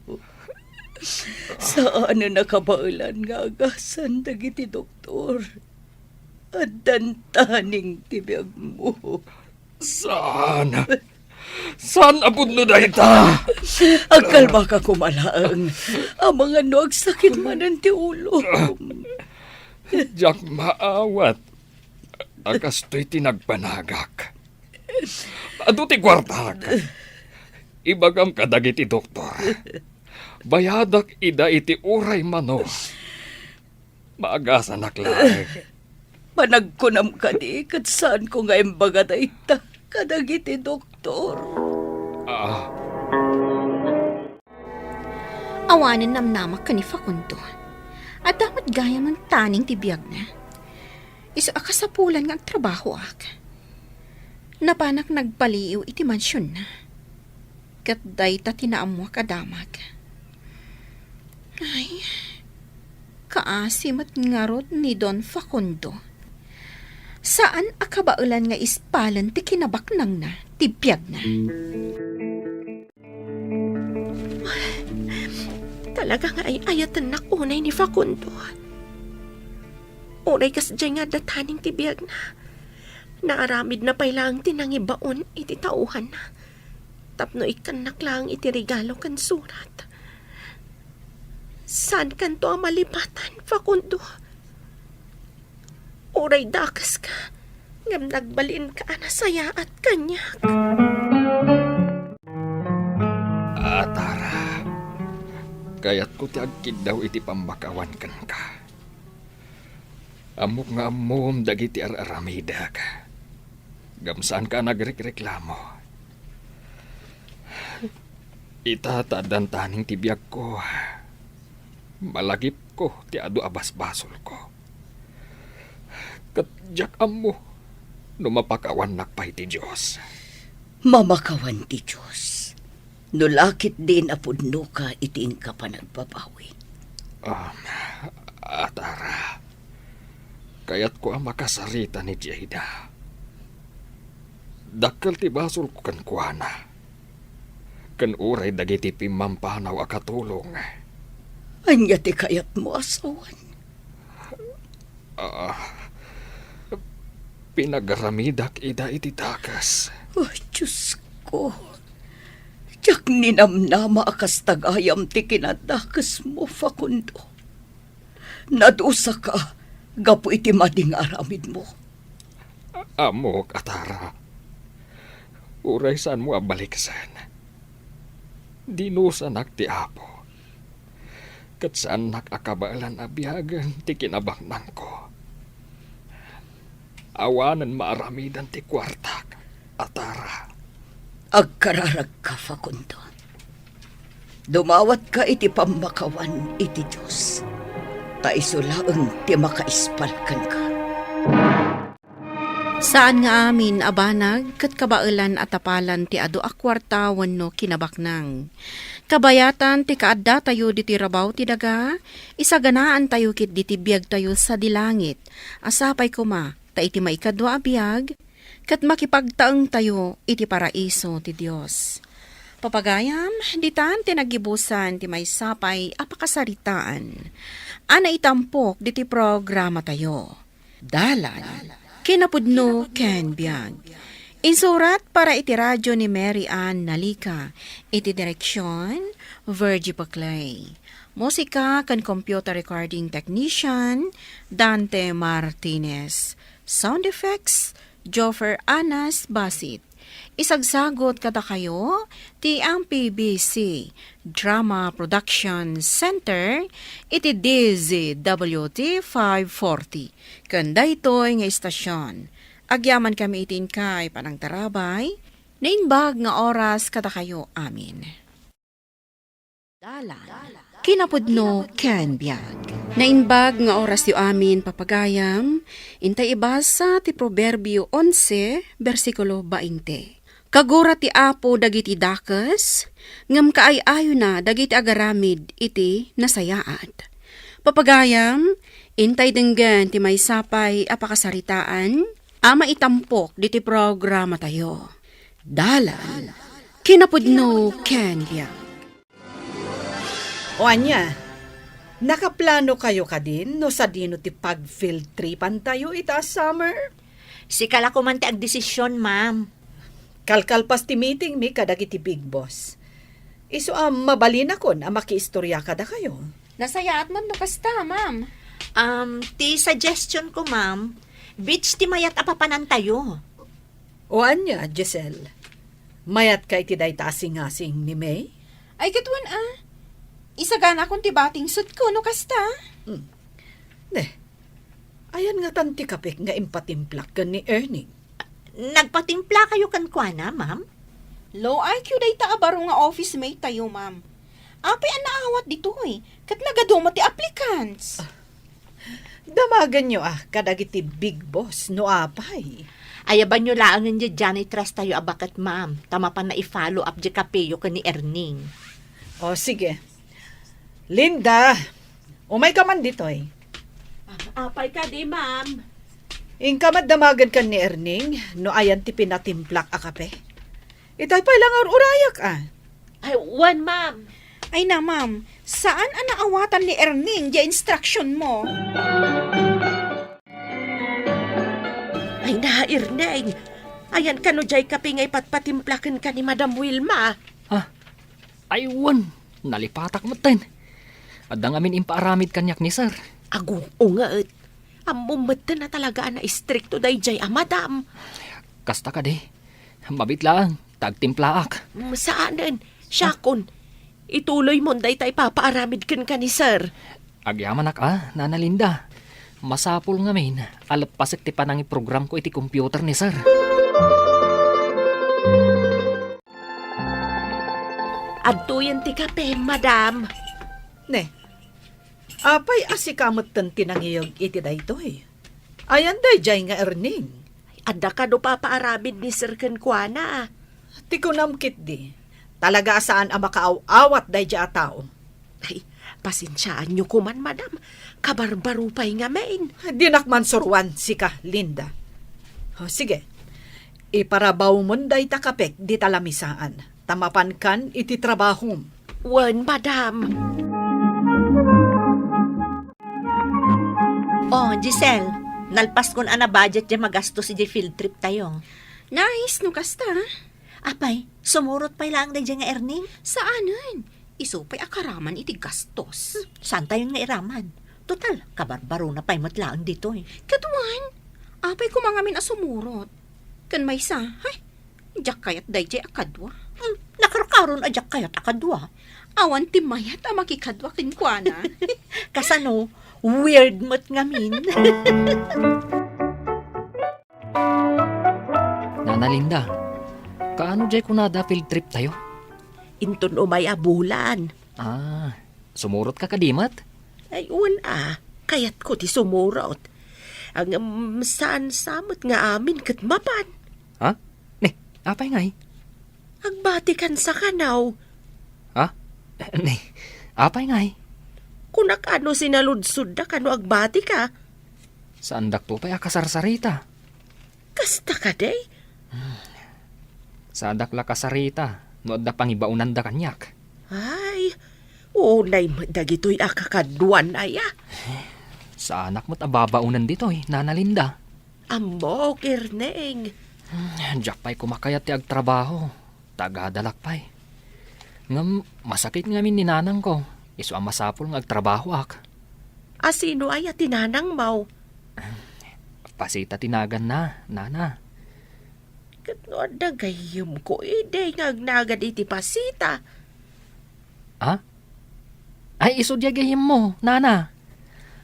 Saanen a kabaelan nga agasan dagiti doktor. Addan taning ti biagmo. Saan? Saan a pudno dayta? Agkalmaka koma laeng. Amangan no agsakit manen ti ulom. Diak maawat a kastoy ti nagbanagak. Adu ti kuartak. Ibagam kadagiti doktor. Bayadak ida iti uray mano. Maagasanak laeng. Panagkunam kadi ket saanko nga imbaga dayta kadagiti doktor. Ah. Awanen namnamak ken ni Facundo. Adda met gayam taning ti biagna. Isu a kasapulan nga agtrabahoak. Napanak nagbaliw iti mansionna. Ket dayta ti naammoak a damag. Ay, kaasi met ngarud ni Don Facundo. Saan a kabaelan nga ispalen ti kinabaknangna ti biagna. Talaga nga ay-ayatennak unay ni Facundo. Uray kasdiay nga adda taning ti biagna, naaramidna pay laeng ti nangibaon iti tauhanna tapno ikkannak laeng iti regalo ken surat. Saankanto a malipatan, Facundo. Uray dakeska, ngem nagbalinka a nasayaat kaniak. Atara, kayatko ti agkiddaw iti pammakawan kenka. Ammok nga ammom dagiti ar-aramidek. Ngem saanka a nagrekreklamo. Ita ta addan taning ti biagko. Malagipko ti adu a basbasolko. Ket diak ammo no mapakawannak pay ti Dios. Mamakawan ti Dios. No la ketdin a pudnoka iti inka panagbabawi. Um, Atara, kayatko a makasarita ni Jada. Dakkel ti basolko kenkuana. Ken uray dagiti pimmampanaw a katulong. Ania ti kayatmo a sawen? Ah, pinagaramidak ida iti dakes. Oh, Diosko. Diak ninamnama a kasta gayam ti kinadakesmo, Facundo. Nadusaka gapu iti madi nga aramidmo. Ammok, Atara. Uray saanmo a baliksen. Dinusanak ti Apo. Ket saannak a kabaelan a biagen ti kinabaknangko. Awanen maaramidan ti kuartak, Atara. Agkararagka, Facundo. Dumawatka iti pammakawan iti Dios, ta isu laeng ti makaispal kenka. Saan nga amin a banag ket kabaelan a tapalan ti adu a kuarta wenno kinabaknang. Kabayatan ti kaaddatayo ditoy rabaw ti daga, isaganaantayo ketdi ti biagtayo sadi langit, a sapay koma ta iti maikadua a biag, ket makipagtaengtayo iti paraiso ti Dios. Papagayam, ditan ti naggibusan ti maysa pay a pakasaritaan a naitampok ditoy programatayo. Dalan, kinapudno ken biag. Insurat para iti radio ni Mary Ann Nalica. Iti direksion, Virgie Paclay. Musika ken computer recording technician, Dante Martinez. Sound effects, Joffer Anas Basit. Isagsagut kadakayo ti M P B C Drama Production Center iti D Z W T five forty. Ken daytoy nga istasion, agyamankami iti inkay panangtarabay, naimbag nga oras kadakayo amin. Dalan, kinapudno ken biag. Naimbag nga orasyo amin, papagayam, intay ibasa ti Proverbio onse, bersikulo bainte. Kagura ti Apo dagiti dakes, ngem kaay-ayona dagiti agaramid iti nasayaat. Papagayam, intay denggen ti maysa pay a pakasaritaan a maitampok ditoy programatayo. Dalan, kinapudno ken biag. O ania, nakaplano kayo kadin no sadino ti pag-field tripantayo ita a summer? Sika la koman ti agdesisyon, ma'am. Kalkalpas ti meeting mi kadagiti big boss, isu a mabalinakon a makiistorya kadakayo. Nasayaat man no kasta, ma'am. Um, ti suggestion ko, ma'am, beach ti mayat a papanantayo. O ania, Giselle? Mayatka iti dayta a singasing ni May? Ay, ket wen a. Isaganakon ti bating suitko no kasta. Hmm. Ne, ayan ngatan ti kapek nga impatimplak ken ni Erning? Nagpatimplakayo kenkuana, ma'am? Low I Q dayta a baro nga office mate tayo, ma'am. Apay a naawat ditoy, ket nagaduma ti applicants. Damagenyo a kadagiti big boss no apay. Ayabanyo laengen diay janitress tayo a baket, ma'am, ta mapan a i-follow up diay kapeyo ken ni Erning. O, sige. Linda, umayka man ditoy. Ah, apay kadi, ma'am? Inka met damagen ken ni Erning no ayan ti pinatimplak a kape? Itay pay la nga ur-urayak a. Ay, wen, ma'am. Ay na, ma'am. Saan a naawatan ni Erning diay instruction mo? Ay na, Erning. Ayan kano diay kape nga ipatpatimpla kenka ni Madam Wilma? Ah, ay wen, nalipatak metten. Adda ngamin impaaramid kaniak ni sir. Agunget. Ammom metten a talaga a naistrikto daydiay a madam. Kasta kadi. Mabit laeng, ta agtimplaak. Mm, saanen. Siakon. Ituloymon dayta ipapaaramid kenka ni sir. Agyamanak a, Nana Linda. Masapul ngamin a leppasek ti panangiprogramko iti computer ni sir. Adtoyen ti kape, madam. Ne, apay a sika metten ti nangiyeg iti daytoy? Ayan daydiay nga Erning? Adda kano papaaramid ni sir kenkuana. Ti kunam ketdi, talaga a saan a makaaw-awat daydiay a tao. Ay, pasensiaanyo koman, madam. Kabarbaro pay ngamin. Dinak man suroan sika, Linda. O, sige. Iparabawmon dayta kapek dita lamisaan, ta mapankan iti trabahom. Wen, madam. O, Giselle, nalpaskon a nabudget diay magastos idiay field trip tayo. Nice, no kasta. Apay, sumurot pay laeng daydiay nga Erning? Saanen. Isu pay a karaman iti gastos. Hmm, saantayon nga iraman? Total, kabarbarona pay met laeng ditoy. Kaduan, apay koma ngamin a sumurot? Ken maysa, hay, diak kayat daydiay a kadua. Hmm, nakarkaron a diak kayat a kadua. Awan ti mayat a makikadua kenkuana. Kasano? Weird met ngamin. Nana Linda, kaano diay kunada field trip tayo? Inton umay a bulan. Ah, sumurot ka kadi met? Ay, wen a, kayatko ti sumurot. Ngem, saan sa met nga amin ket mapan. Ha? Ne, apay ngay? Agbatikan sa kanaw. Ha? Ne, apay ngay? Kunak ano sinaludsodda kano agbatika? Saandakto pay a kasarsarita. Kasta kadi? Saanak la kasarita no adda pangibaonanda kaniak. Ay, unay met dagitoy a kakaduan aya. Saanak met a babaonen ditoy, Nana Linda. Ammok, Erneng. Diak pay koma kayat ti agtrabaho. Tagadalak pay. Ngem masakit ngamin ni nanangko. Isu a masapul nga agtrabahoak. A sino aya ti nanangmo? Pasita ti naganna, nana. Ket no adda gayyemko idi nga agnagan iti Pasita? Ha? Ay, isu diay gayyemmo, nana.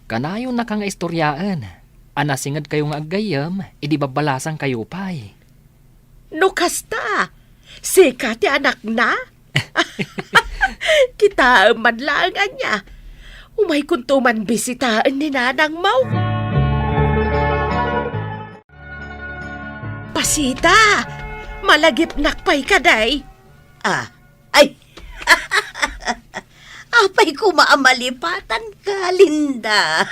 Kanayonnaka nga istoriaen a nasingedkayo nga aggayyem idi babbalasangkayo pay. No kasta, sika ti anakna? Kitaem man laeng ania. Umaykonto man bisitaen ni nanangmo. Pasita, malagipnak pay kadi? Ah, ay. Apay koma a malipatanka, Linda?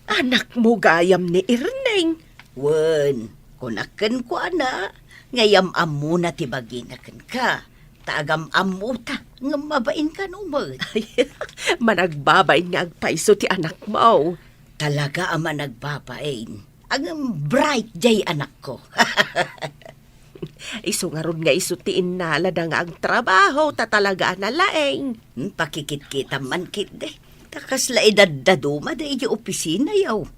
Anakmo gayam ni Erneng. Wen, kunak kenkuana, nga yam-ammona ti bagina kenka. Ta agam-ammota, ngem mabain kano met. Ay, managbabain nga agpayso ti anakmo. Talaga a managbabain. Ngem bright diay anakko. Isu ngarud nga isu ti innalada nga agtrabaho ta talaga a nalaing. Hmm, pakikitkitam man ketdi. Ta kasla idaddaduma daydi opisinayo.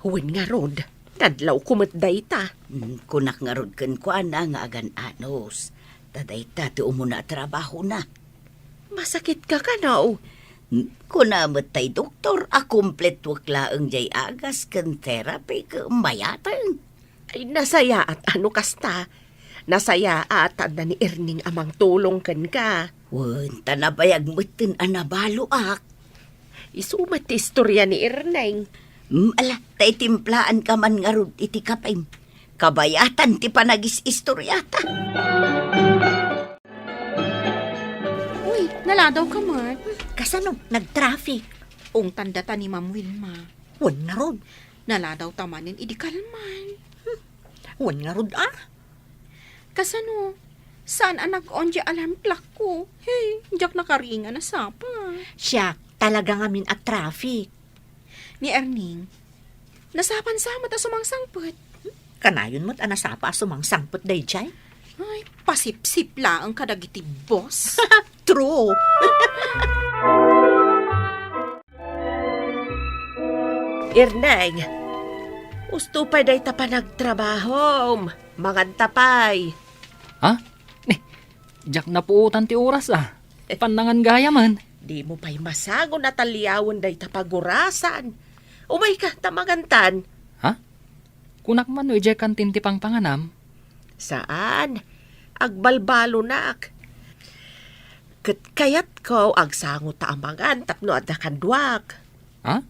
Wen ngarud, nadlawko met dayta. Hmm, kunak ngarud kenkuana nga agan-anos. Ta dayta ti umuna a trabahona. Masakitka kano? Hmm, kuna met tay doktor a kumpletuek laeng diay agas ken therapy ket mayaten. Ay, nasayaat a no kasta. Nasayaat ta adda ni Erneng a mangtulong kenka. Wen, ta nabayag metten a nabaloak. Isu met ti istoria ni Erneng. Mm, ala, ta itimplaanka man ngarud iti kapem. Kabayatan ti panagis-istoriata. Uy, naladawka met. Kasano? Nag-traffic. Ungtan data ni Ma'am Wilma. Wen ngarud. Naladawta manen idi kalman. Hmm. Wen ngarud, ah? Kasano? Saan a nag-on diay alarm clock ko? Hey, diak nakaringa nasapa. Siak, talaga ngamin a traffic. Ni Erneng, nasapan sa met a sumangsangpet. Kanayon met a nasapa a sumangsangpet daydiay? Ay, pasipsip laeng kadagiti boss. True. Erneng, usto pay dayta panagtrabahom. Manganta pay. Ha? Eh, diak napuotan ti oras, ah. Pannangan gayam. Dimo pay masango a taliawen dayta pagurasan. Umayka, ta mangantan. Ha? Kunak man no idiay kantin ti pangpanganam? Saan. Agbalbalonak. Ket kayatko agsango ta a mangan tapno adda kaduak. Ha?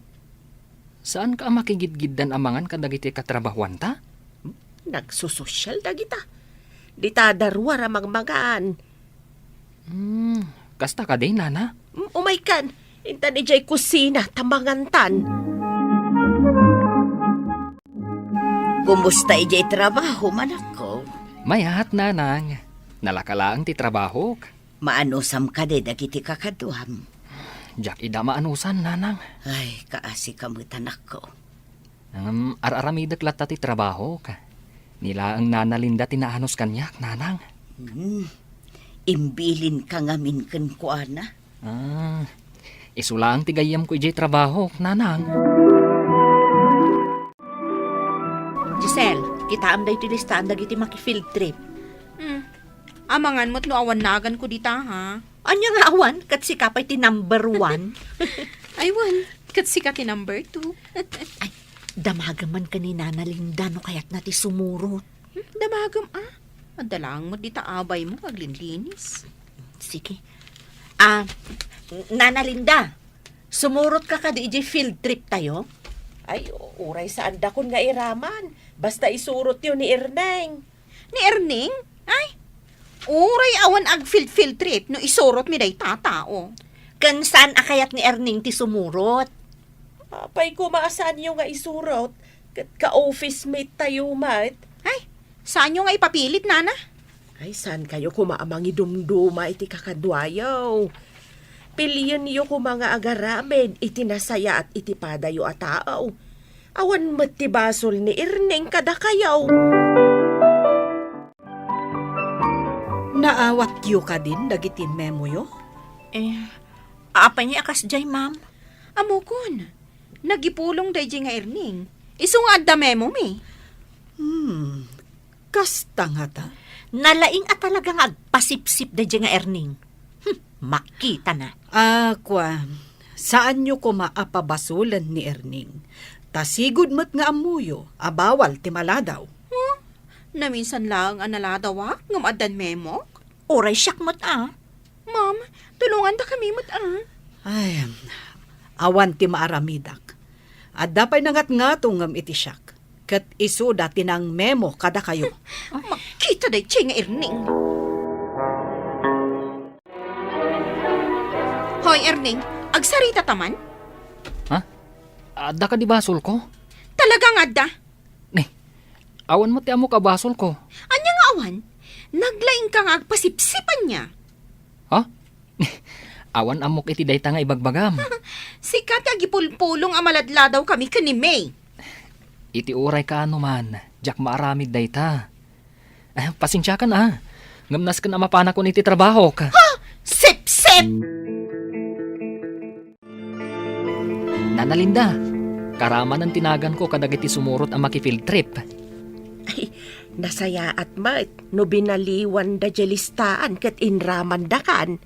Saanka a makigidgiddan a mangan kadagiti katrabahuanta? Nagsososyal dagita. Dita daruar a mangmangan. Hmm, kasta kadi, nana? Mm, umaykan. Intan idiay kusina ta mangantan. Kumusta idiay trabaho, manakko? Mayat, nanang. Nalaka laeng ti trabahok. Maanusam kadi dagiti kakaduam? Diak ida maanusan, nanang. Ay, kaasika met, anakko. Ngem ar-aramidek latta ti trabahok. Ni laeng Nana Linda ti naanus kaniak, nanang. Hmm. Imbilinka ngamin kenkuana? Ah, isu laeng ti gayyemko idiay trabahok, nanang. Giselle, kitaem daytoy listaan dagiti maki-field trip. Hmm. Amangan met no awan naganko dita, ha? Ania nga awan? Ket sika pay ti number one. Ay, wen. Ket sika ti number two. Ay, damagem man ken ni Nana Linda no kayatna ti sumurot. Hmm, damagem, ah. Adda laeng met dita abaymo nga aglinlinis. Sige. Ah, Nana Linda, sumurotka kadi idiay field trip tayo? Ay, uray saandakon nga iraman. Basta isurotyo ni Erneng. Ni Erneng? Ay, uray awan ag-field-field trip no isurotmi dayta a tao. Ken saan a kayat ni Erneng ti sumurot? Apay koma a saanyo nga isurot? Ket ka-office mate tayo met. Ay, saanyo nga ipapilit, nana? Ay, saankayo koma a mangidumduma iti kakaduayo? Pilienyo koma nga agaramid iti nasayaat iti padayo a tao. Awan met ti basol ni Erneng kadakayo. Naawatyo kadin dagiti memoyo? Eh, apay ni a kasdiay, ma'am? Ammokon. Nagipulong daydiay nga Erneng. Isu nga adda memomi. Hmm, kasta ngata? Nalaing a talaga nga agpasipsip daydiay nga Erneng. Hmm, makitana. Ah, kua, saanyo koma a pabasolen ni Erneng. Ta sigud met nga ammoyo a bawal ti maladaw. Huh? Naminsan laeng a naladawak ngem addan memok? Uray siak met a. Ma'am, tulongandakami met a. Ay, awan ti maaramidak. Adda pay nangatngatongem iti siak, ket isuda ti nangmemo kadakayo. Makita daydiay nga Erneng. Hoy, Erneng, agsarita ta man? Ha? Adda kadi basolko? Talaga nga adda. Ni, awan met ti ammok a basolko. Ania nga awan? Naglaingka nga agpasipsip ania? Ha? Awan ammok iti dayta nga ibagbagam. Sika ti agipulpulong a maladladawkami ken ni May. Iti uray kaano man, diak maaramid dayta. Eh, pasensiakan a. Ngem nasken a mapanakon iti trabahok. Ha? Sipsip! Nana Linda, karamanen ti naganko kadagiti sumurot a maki-field trip. Ay, nasayaat met no binaliwanda diay listaan ket inramandakan.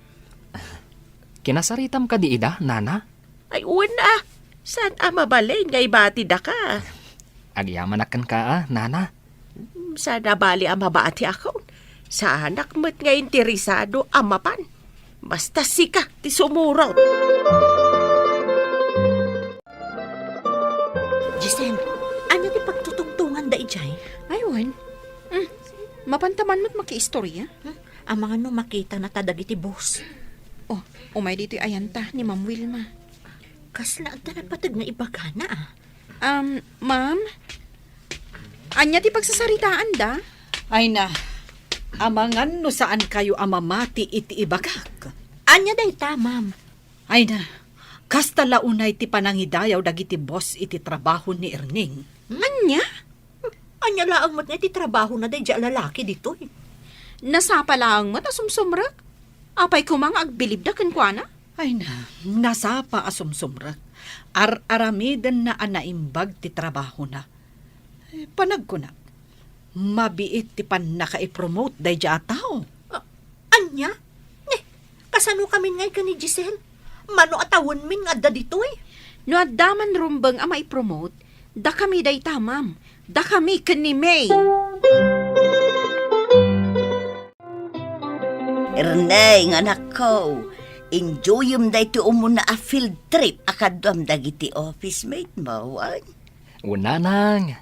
Kinasaritam kadi ida, nana? Ay, wen a. Saan a mabalin nga ibatidaka? Agyamanak kenka a, nana. Saan a bali a mabatiakon. Saanak met nga interesado a mapan. Basta sika ti sumurot. Giselle, ania ti pagtutungtunganda idiay? Ay, wen. Hmm. Mapanta man met makiistorya. Hmm? Amangan no makitana ta dagiti boss. Oh, umay ditoy ayanta ni Ma'am Wilma. Kasla adda napateg nga ibagana a. Um, ma'am? Ania ti pagsasaritaanda? Ay na, amangan no saankayo a mamati iti ibagak. Ania dayta, ma'am? Ay na, kasta la unay ti panangidayaw dagiti boss iti trabaho ni Erneng. Ania? Ania laeng met nga iti trabahona daydiay a lalaki ditoy? Nasapa laeng met a sumsumrek. Apay koma nga agbilibda kenkuana? Ay na, nasapa a sumsumrek. Ar-aramidenna a naimbag ti trabahona. Eh, panagkunak, mabiit ti pannakaipromote daydiay a tao. A-, ania? Ne, kasano kamin ngay ken ni Giselle? Mano a tawenmin nga adda ditoy? No adda man rumbeng a maipromote, dakami dayta, ma'am. Dakami ken ni May. Erneng, anakko, enjoyem daytoy umuna a field trip a kaduam dagiti office mate mo, wen? Wen, nanang.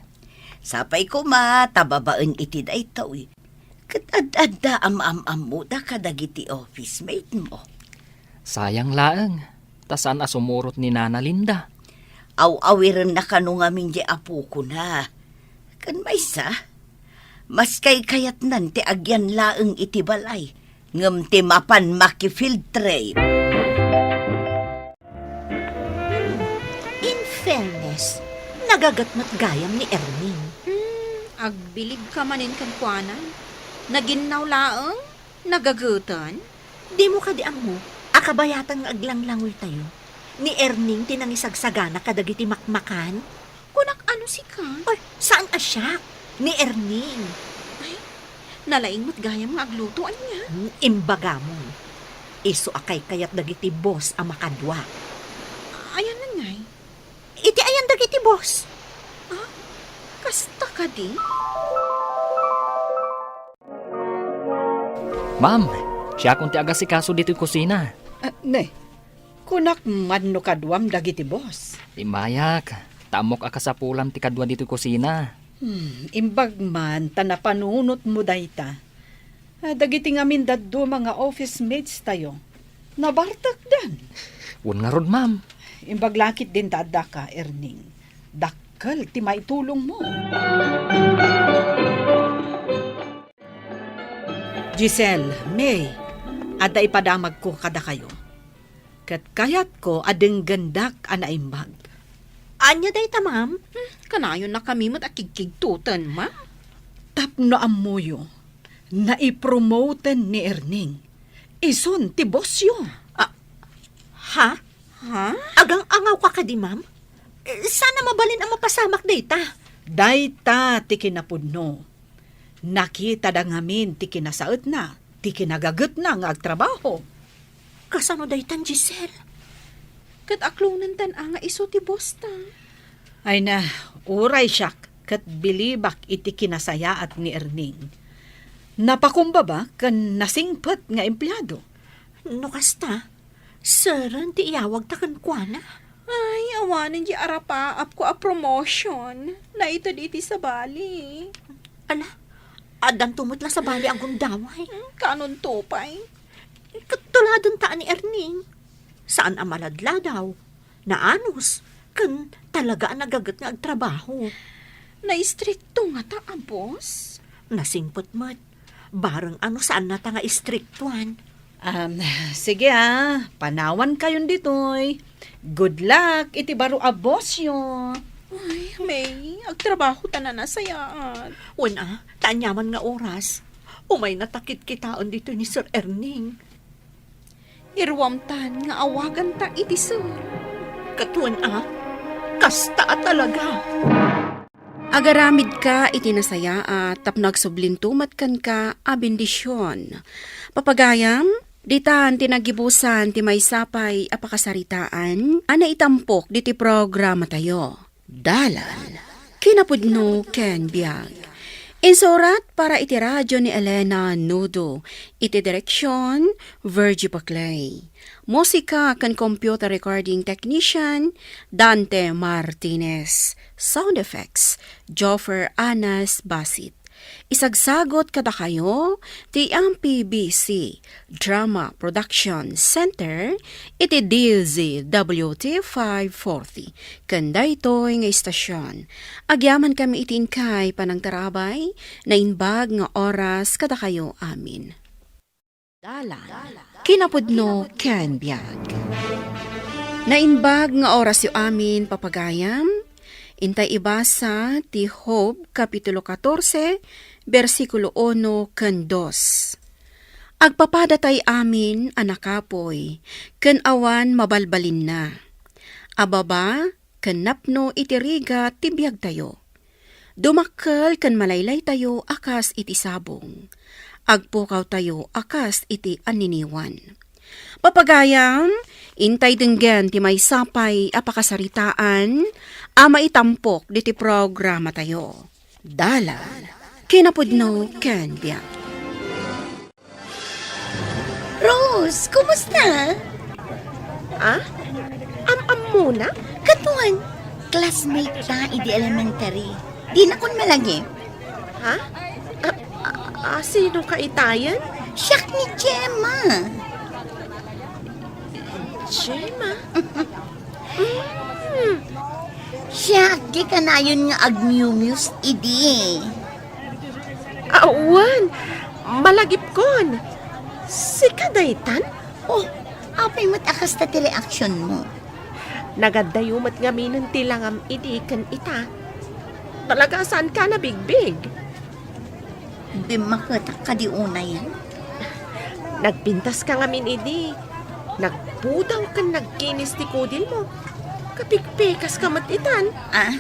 Sapay koma ta babaen iti daytoy, ket ad-adda a maam-ammoda kadagiti office mate mo. Sayang laeng, ta saan a sumurot ni Nana Linda. Aw-awirenna kano ngamin diay apokona. Ken maysa, maskay kayatnan ti agyan laeng iti balay, ngem ti mapan maki-field trip. In fairness, nagaget met gayam ni Erning. Hmm, agbilibka manen kenkuana. Naginnaw laeng, nagageten. Dimo kadi ammo a kabayatan nga aglanglangoytayo? Ni Erning ti nangisagsagana kadagiti makmakan? Kunak, ano sika? Ay, saan a siak? Ni Erning. Ay, nalaing met gayam nga agluto, ania? Hmm, imbagamon. Isu a kaykayat dagiti boss a makadua. Ayanna ngay? Iti ayan dagiti boss. Ah, kasta kadi? Ma'am, siakon ti agasikaso ditoy kusina. Ah, ne, kunak man no kaduam dagiti boss. Immayak, ta ammok a kasapulam ti kadua ditoy kusina. Hmm, imbag man ta napanunotmo dayta. Ah, dagiti ngamin dadduma nga office mates tayo, nabartekdan. Wen ngarud, ma'am. Imbag la ketdin ta addaka, Erning. Dakkel ti maitulongmo. Giselle, May, adda ipadamagko kadakayo. Ket kayatko a denggendak a naimbag. Ania dayta, ma'am? Hmm, kanayonnakami met a kigkigtoten, ma'am. Tapno ammoyo, naipromoten ni Erning. Isun ti bossyo. Ah, ha? Ha? Agang-angawka kadi, ma'am? Eh, saan a mabalin a mapasamak dayta? Dayta ti kinapudno. Nakitada ngamin ti kinasaetna, ti kinagagetna nga agtrabaho. Kasano daytan, Giselle? Ket aklonentan a nga isu ti boss ta. Ay na, uray siak ket bilibak iti kinasayaat ni Erning. Napakumbaba ken nasingpet nga empleado. No kasta, seren ti iyawagta kenkuana. Ay, awanen di arapaapko a promotion. Naited iti sabali. Ala, addanto met la sabali a gundaway. Hmm, kanonto pay? Ket tuladenta ni Erning. Saan a maladladaw, naanus, ken talaga a nagaget nga agtrabaho. Naistrikto ngata a boss? Nasingpet met. Bareng ano saannata nga istriktuan. Um, sige ah, panawankayon ditoy. Good luck iti baro a bossyo. Ay, May, agtrabaho ta a nasayaat. Wen a, ta aniaman nga oras, umayna ta kitkitaen ditoy ni Sir Erning. Iruamtan nga awaganta iti sir. Ket wen a, kasta a talaga. Agaramidka iti nasayaat tapno agsublinto met kenka a bendision. Papagayam, ditan ti naggibusan ti maysa pay a pakasaritaan a naitampok diti programatayo. Dalan, kinapudno ken biag. Insurat para iti radio ni Elena Nudo, iti direksion, Virgie Paclay. Musika ken computer recording technician, Dante Martinez. Sound effects, Joffer Anas Basit. Isagsagot kadakayo ti M P B C Drama Production Center iti D Z W T five forty ken daytoy nga istasyon. Agyamankami iti inkay panangtarabay, naimbag nga oras kadakayo amin. Dalan, kinapudno ken biag. Naimbag nga orasyo amin, papagayam. Intay ibasa ti Job, Kapitulo katorse, bersikulo uno ken dos. Agpapadatay amin a nakapuy, ken awan mabalbalinna. A baba ken napno iti rigat ti biagtayo. Dumakkel ken malaylaytayo a kas iti sabong. Agpukawtayo a kas iti anniniwan. Papagayam, intay denggen ti maysa pay a pakasaritaan a maitampok ditoy programatayo. Dalan, kinapudno ken biag. Rose, kumusta? Ah? Am-ammona? Katuan, classmate ta idi elementary. Dinakon malagip. Ha? Ah, ah, sino ka itayen? Siak ni Gemma. Gemma? Mm. Siak ti kanayon nga agmiumius idi. Awan, malagipkon. Sika daytan? Oh, apay met a kasta ti reaksionmo? Nagaddayo met ngaminen ti langam idi ken ita. Talaga a saanka a nabigbig. Bimmaketak kadi unayen. Nagpintaska ngamin idi. Nagpudaw ken nagkinis ti kudilmo. Kapikpikaska met itan. Ah?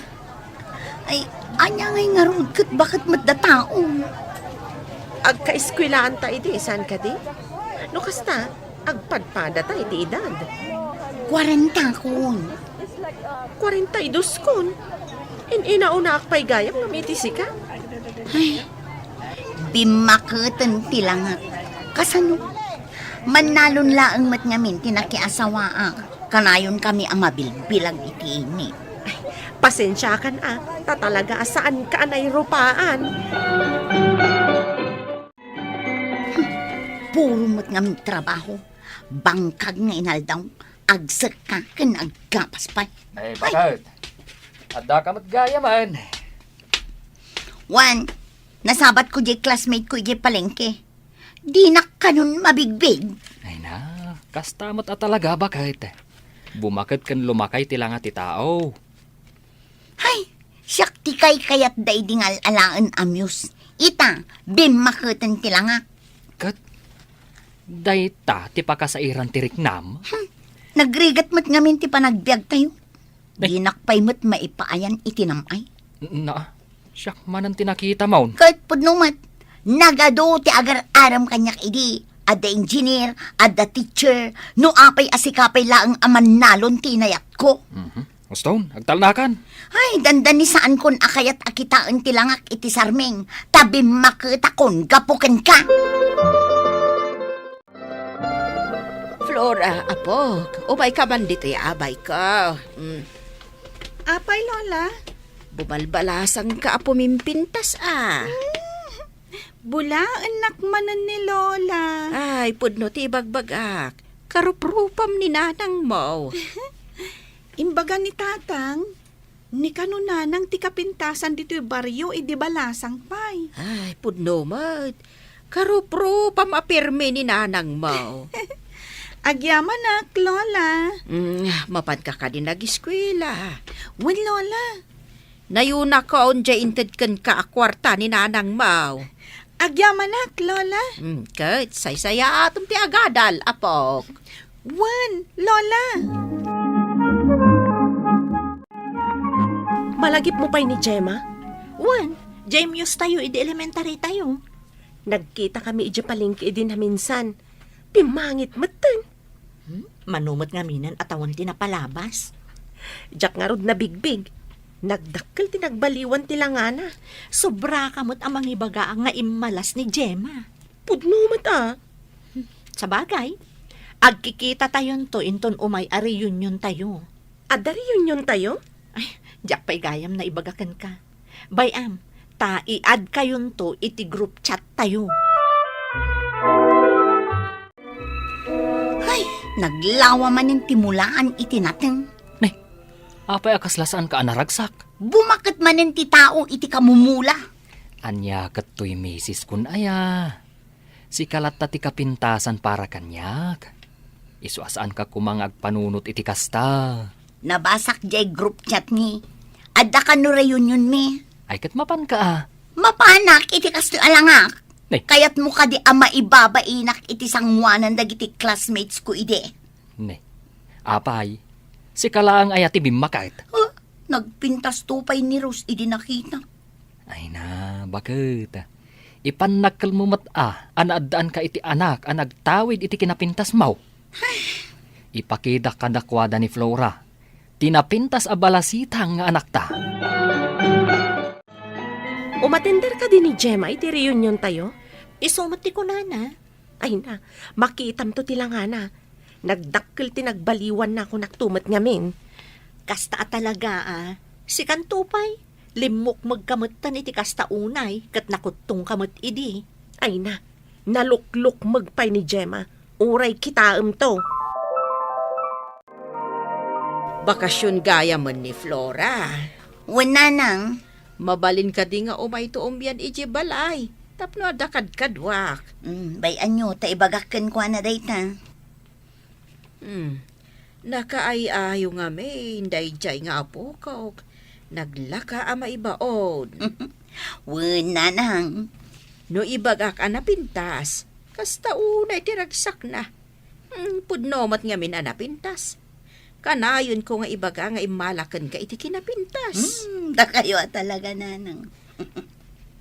Ay, ania ngay ngarud ket baket met da tao? Agkaeskuelaanta idi, saan kadi? No kasta, agpadpadata iti edad. Kuarentakon. Kuarenta y dos kon. In-inaunaak pay gayam ngem iti sika. Ay, bimmaketen ti langak. Kasano? Mannalon laeng met ngamin ti nakiasawaak. Kanayonkami a mabilbilag iti init. Pasensiakan a, ta talaga a saanka a nairupaan. Puro met ngamin trabaho. Bangkag nga inaldaw, agsekka ken aggapas pay. Ay, baket. Addaka met gayamen. Wen, nasabatko diay classmate ko idiay palengke. Dinak kanon mabigbig. Ay na, kasta met a talaga, baket. Bumaket ken lumakay ti langa ti tao. Hay, siak ti kaykayatda idi nga al-alaen a muse. Ita, bimmaketen ti langak. Ket dayta ti pakasairan ti riknam? Hmm, nagrigat met ngamin ti panagbiagtayo. Ay. Dinak pay met maipaayan iti nam-ay. Na, siak manen ti nakitamon. Ket pudno met, nagadu ti agar-aram kaniak idi. Adda engineer, adda teacher, no apay a sika pay laeng a mannalon ti inayatko. Mhm. Uston, agtalnakan. Ay, dandanisaankon a kayat a kitaen ti langak iti sarming, ta bimmaketakon gapu kenka. Flora, apok, umayka man ditoy abayko. Mm. Apay, Lola? Bubalbalasangka a pumimpintas, a. Mm. Bulaennak manen ni Lola. Ay, pudno ti ibagbagak. Karuprupam ni nanangmo. Imbaga ni Tatang, ni kano nanang ti kapintasan ditoy barrio idi balasang pay. Ay, pudno met. Karuprupam a pirmi ni nanangmo. Agyamanak, Lola. Mm, mapanka kadi nagiskuela? Wen, Lola. Nayunakon diay inted kenka a kuarta ni nanangmo. Agyamanak, Lola. Mm, ket saysayaatom ti agadal, apok. Wen, Lola. Malagipmo pay ni Gemma? Wen, diay muse tayo idi elementary tayo. Nagkita kami idiay palengke idi naminsan. Pimmangit metten. Hmm? Mano met ngaminen a tawen ti napalabas. Diak ngarud nabigbig. Nagdakkel ti nagbaliwan ti langana. Sobraka met a mangibaga nga immalas ni Gemma. Pudno met a. Sabagay, agkikita tayonto inton umay a reunion tayo. Adda reunion tayo? Ay, diak pay gayam naibaga kenka. Bay-am, ta i-add kayonto iti group chat tayo. Ay, naglawa manen ti mulaan iti nateng. Ne, apay a kasla saanka a naragsak? Bumaket manen ti tao iti kamumula. Ania ket toy misis kun aya? Sika latta ti kapintasan para kaniak. Isu a saanka koma nga agpanunot iti kasta. Nabasak diay group chat mi. Adda kano reunion mi. Ay, ket mapanka a. Mapanak iti kastoy a langak. Ne. Kayatmo kadi a maibabainak iti sangoanan dagiti classmates ko idi. Ne. Apay, Sika laeng aya ti bimmaket? Ah, nagpintasto pay ni Rose idi nakita. Ay na, baket. Ipannakkelmo met a, a naaddaanka iti anak a nagtawid iti kinapintasmo. Ipakitak kadakuada ni Flora ti napintas a balasitang nga anakta. Umatender kadi ni Gemma iti reunion tayo? Isu met ti kunana. Ay na, makitamto ti langana. Nagdakkel ti nagbaliwan na kunak to met ngamin. Kasta a talaga, a. Sikanto pay, limmukmegka metten iti kasta unay, ket nakuttongka met idi. Ay na, naluklukmeg pay ni Gemma. Uray kitaem to. Bakasion gayam ni Flora. Wen, nanang. Mabalin kadi nga umayto umyan idiay balay tapno adda kadkaduak? Mm, bay-anyo ta ibagak kenkuana dayta. Hmm. Nakaay-ayo ngamin daydiay nga apokok. Naglaka a maibaon. Wen, nanang. No ibagak a napintas, kasta unay ti ragsakna. Hmm, pudno met ngamin a napintas. Kanayonko nga ibaga nga immala kenka iti kinapintas. Hmm, dakayo a talaga, nanang.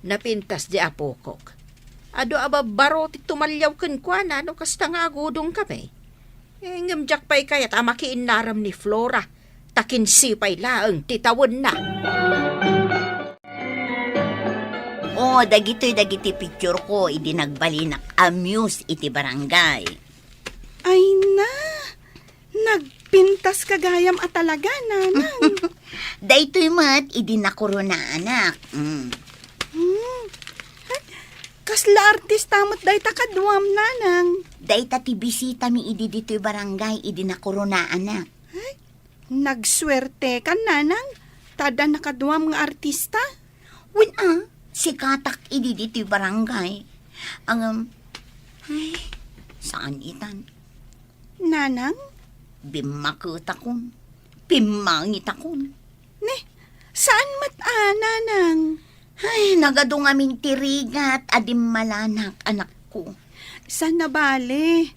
Napintas di apokok. Adu a babbaro ti tumaliaw kenkuana no kasta nga agudongkami. Eh, ngem diak pay kayat a makiinnaram ni Flora, ta kinse pay laeng ti tawenna. O, dagitoy dagiti picture ko idi nagbalinak a muse iti barangay. Ay na, nagpintaska gayam a talaga, nanang. Daytoy met idi nakoronaanak. Mm. Hmm. Ay, kasla artista met dayta kaduam, nanang? Dayta ti bisitami idi ditoy barangay idi nakoronaanak. Ay, nagsuertekan, nanang, ta adda nakaduam nga artista. Wen a, sikatak idi ditoy barangay. Ngem, ay, saan itan? Nanang? Bimmaketakon. Bimmangitakon. Ne, saan met a, nanang? Ay, nagadu ngamin ti rigat a dimmalanak, anakko. Saan a bale?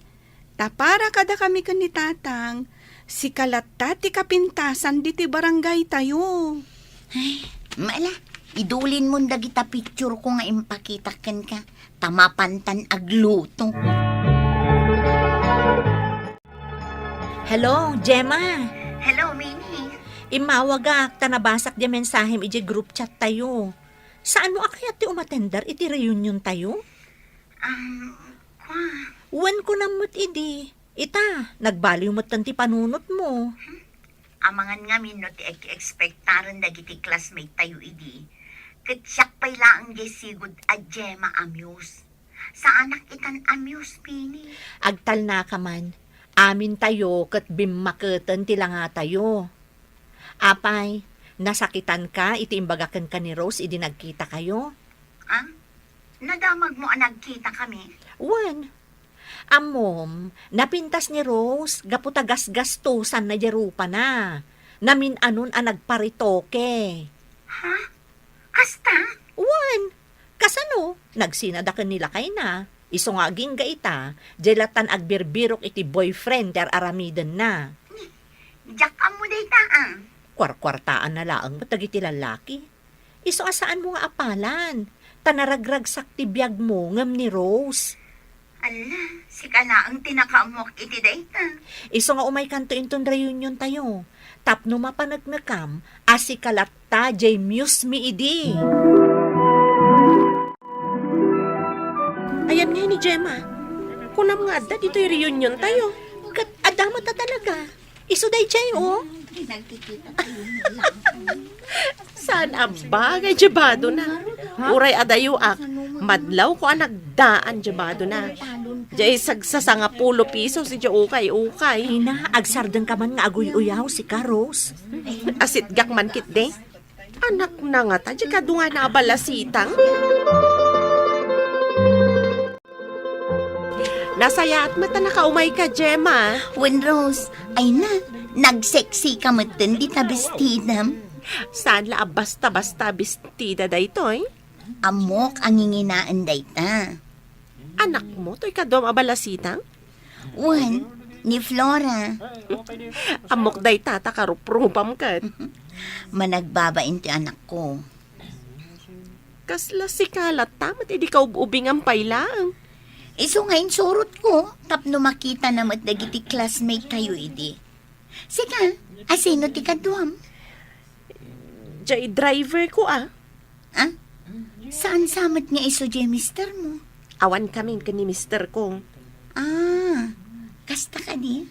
Ta para kadakami ken ni Tatang, sika latta ti kapintasan ditoy barangaytayo. Ay, mala, idulinmon dagita picture ko nga impakitak kenka, ta mapantan agluto. Hello, Gemma. Hello, Mini. Immawagak ta nabasak diay mensahem idiay group chat tayo. Saanmo a kayat ti umatender iti reunion tayo? Um, Kwa? Wen, kunam met idi. Ita, nagbaliw metten ti panunotmo. Amangan ngamin no ti ek-, ekspektaren dagiti classmate tayo idi. Ket siak pay laeng diay sigud a Gemma a muse. Saanak itan a muse, Pini. Agtalnaka man. Amintayo ket bimmaketen ti langatayo. Apay, nasakitanka iti imbaga kenka ni Rose idi nagkitakayo? Ah? Nadamagmo a nagkitakami? Wen. Ammom, napintas ni Rose gapu ta gasgastosanna diay rupana. Namin-anon a nagparetoke. Ha? Kasta? Wen. Kasano? Nagsinada ken ni lakayna. Isu nga agingga ita, diay lattan agbirbirok iti boyfriend ti ar-aramidenna. Diak ammo dayta, ah. Kuarkuartaanna laeng met dagiti lallaki. Isu a saanmo nga apalan, ta naragragsak ti biagmo ngem ni Rose. Alla, sika laeng ti nakaammoak iti dayta. Isu nga umaykanto inton reunion tayo, tapno mapaneknekam a sika latta diay muse mi idi. Ayan ngay ni Gemma, kunam nga adda ditoy reunion tayo. Ket adda met a talaga. Isu daydiay, oh. Saan a bagay diay badona. Uray adayoak, madlawko a nagdaan diay badona. Diay sagsasangapulo pesos idiay ukay-ukay. Ay na, agsardengka man nga aguy-uyaw, sika, Rose. Asitgak man ketdi. Anakna ngata diay kadua a balasitang. Nasayaat met a nakaumayka, Gemma. Wen, Rose, ay na, nagseksika metten dita bestidam. Saan la a basta-basta bestida daytoy? Ammok a nginginaen dayta. Anakmo toy kaduam a balasitang? Wen, Ni Flora. Ammok dayta ta karuprupam ket. Managbabain ti anakko. Kasla sika latta met idi kaub-ubingam pay laeng. Isu nga insurotko, tapno makitana met dagiti classmate tayo idi. Sika, asino ti kaduam? Jay driver ko, ah. Ah? Saan sa met nga isu jay mister mo? Awan kami ken ni mister ko. Ah, kasta kadi?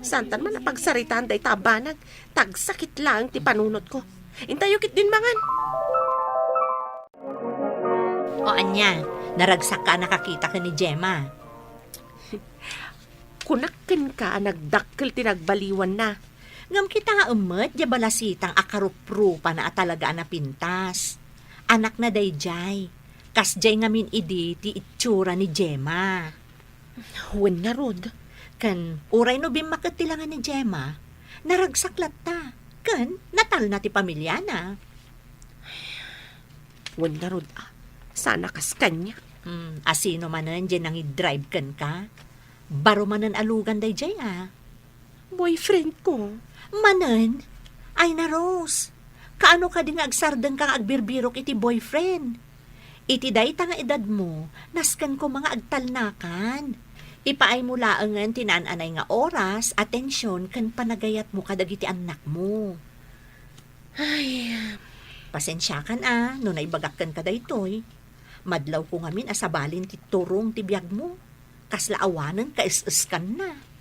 Santan man a pagsaritaan dayta a banag, tagsakit laeng ti panunot ko. Intayo ket din mangan. O ania, naragsak ka a nakakita ken ni Gemma? Kunak kenka a nagdakkel ti nagbaliwanna. Ngem kitaem met diay balasitang a karuprupana a talaga a napintas. Anakna daydiay. Kasdiay ngamin idi ti itsura ni Gemma. Wen ngarud. Ken uray no bimmaket ti langa ni Gemma, naragsak latta. Ken natalna ti pamiliana. Wen ngarud, ah, saan a kas kaniak. Hmm, asino manen diay nangidrive kenka? Baro manen a lugan daydiay, ah. Boyfriend ko. Manen? Ay na, Rose. Kaano kadi nga agsardengka nga agbirbirok iti boyfriend? Iti dayta nga edadmo, nasken koma nga agtalnakan. Ipaaymo laengen ti naan-anay nga oras, atension, ken panagayatmo kadagiti annakmo. Ay, pasensiakan a no naibagak kenka daytoy. Madlawko ngamin a sabalin ti turong ti biagmo. Kasla awanen kaes-eskanna.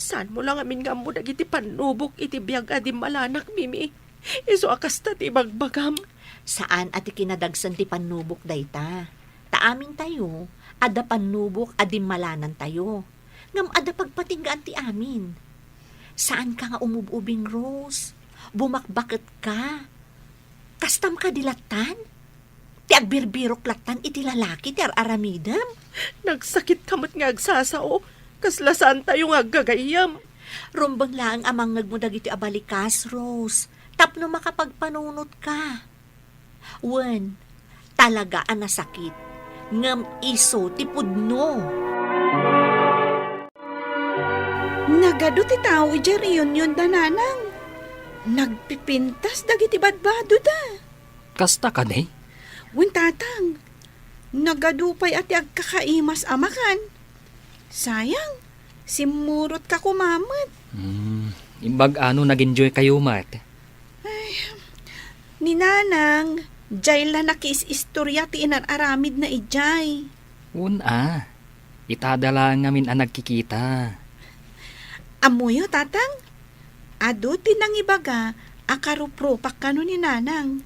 Saanmo la ngamin nga ammo dagiti pannubok iti biag a dimmalanak, Mimi. Isu a kasta ti ibagbagam. Saan a ti kinadagsen ti pannubok dayta. Ta amintayo, adda pannubok a dimmalanantayo. Ngem adda pagpatinggaan ti amin. Saanka nga umub-ubing, Rose. Bumakbaketka. Kastam kadi lattan? Ti agbirbirok lattan iti lalaki ti ar-aramidem? Nagsakit ka met nga agsasao. Kasla saantayo nga aggagayyem. Rumbeng laeng a mangngegmo dagiti a balikas, Rose, tapno makapagpanunot ka. Wen, talaga a nasakit, ngem isu ti pudno. Nagadu ti tao idiay reunionda, Nanang. Nagpipintas dagiti badbadoda. Kasta kadi? Wen, Tatang. Nagadu pay a ti agkakaimas a makan. Sayang, simmurotka koma met. Hmm, imbag-a no nag-enjoy kayo met? Ay, ni Nanang, jay la nakiis-istoria ti inar-aramidna idiay. Wen a, itada laeng ngamin a nagkikita. Ammoyo, Tatang? Adu ti nangibaga a karuprupak kano ni Nanang.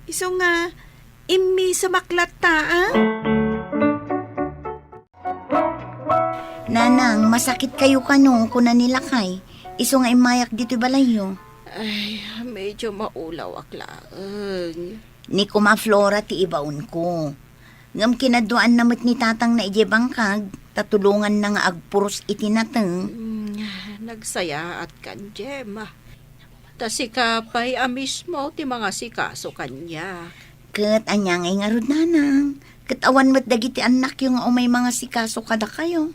Isu nga, immisemak latta, a? Nanang, masakit kayo kano, kuna ni Lakay. Isu nga immayak ditoy balayyo. Ay, medyo maulawak laeng. Ni Kuma Flora ti ibaonko. Ngem kinaduaanna met ni Tatangna idiay bangkag, ta tulonganna nga agpuros iti nateng. Mm, nagsayaatka, Gemma. Ta sika pay a mismo ti mangasikaso kaniak. Ket ania ngay ngarud, Nanang? Ket awan met dagiti annakyo nga umay mangasikaso kadakayo.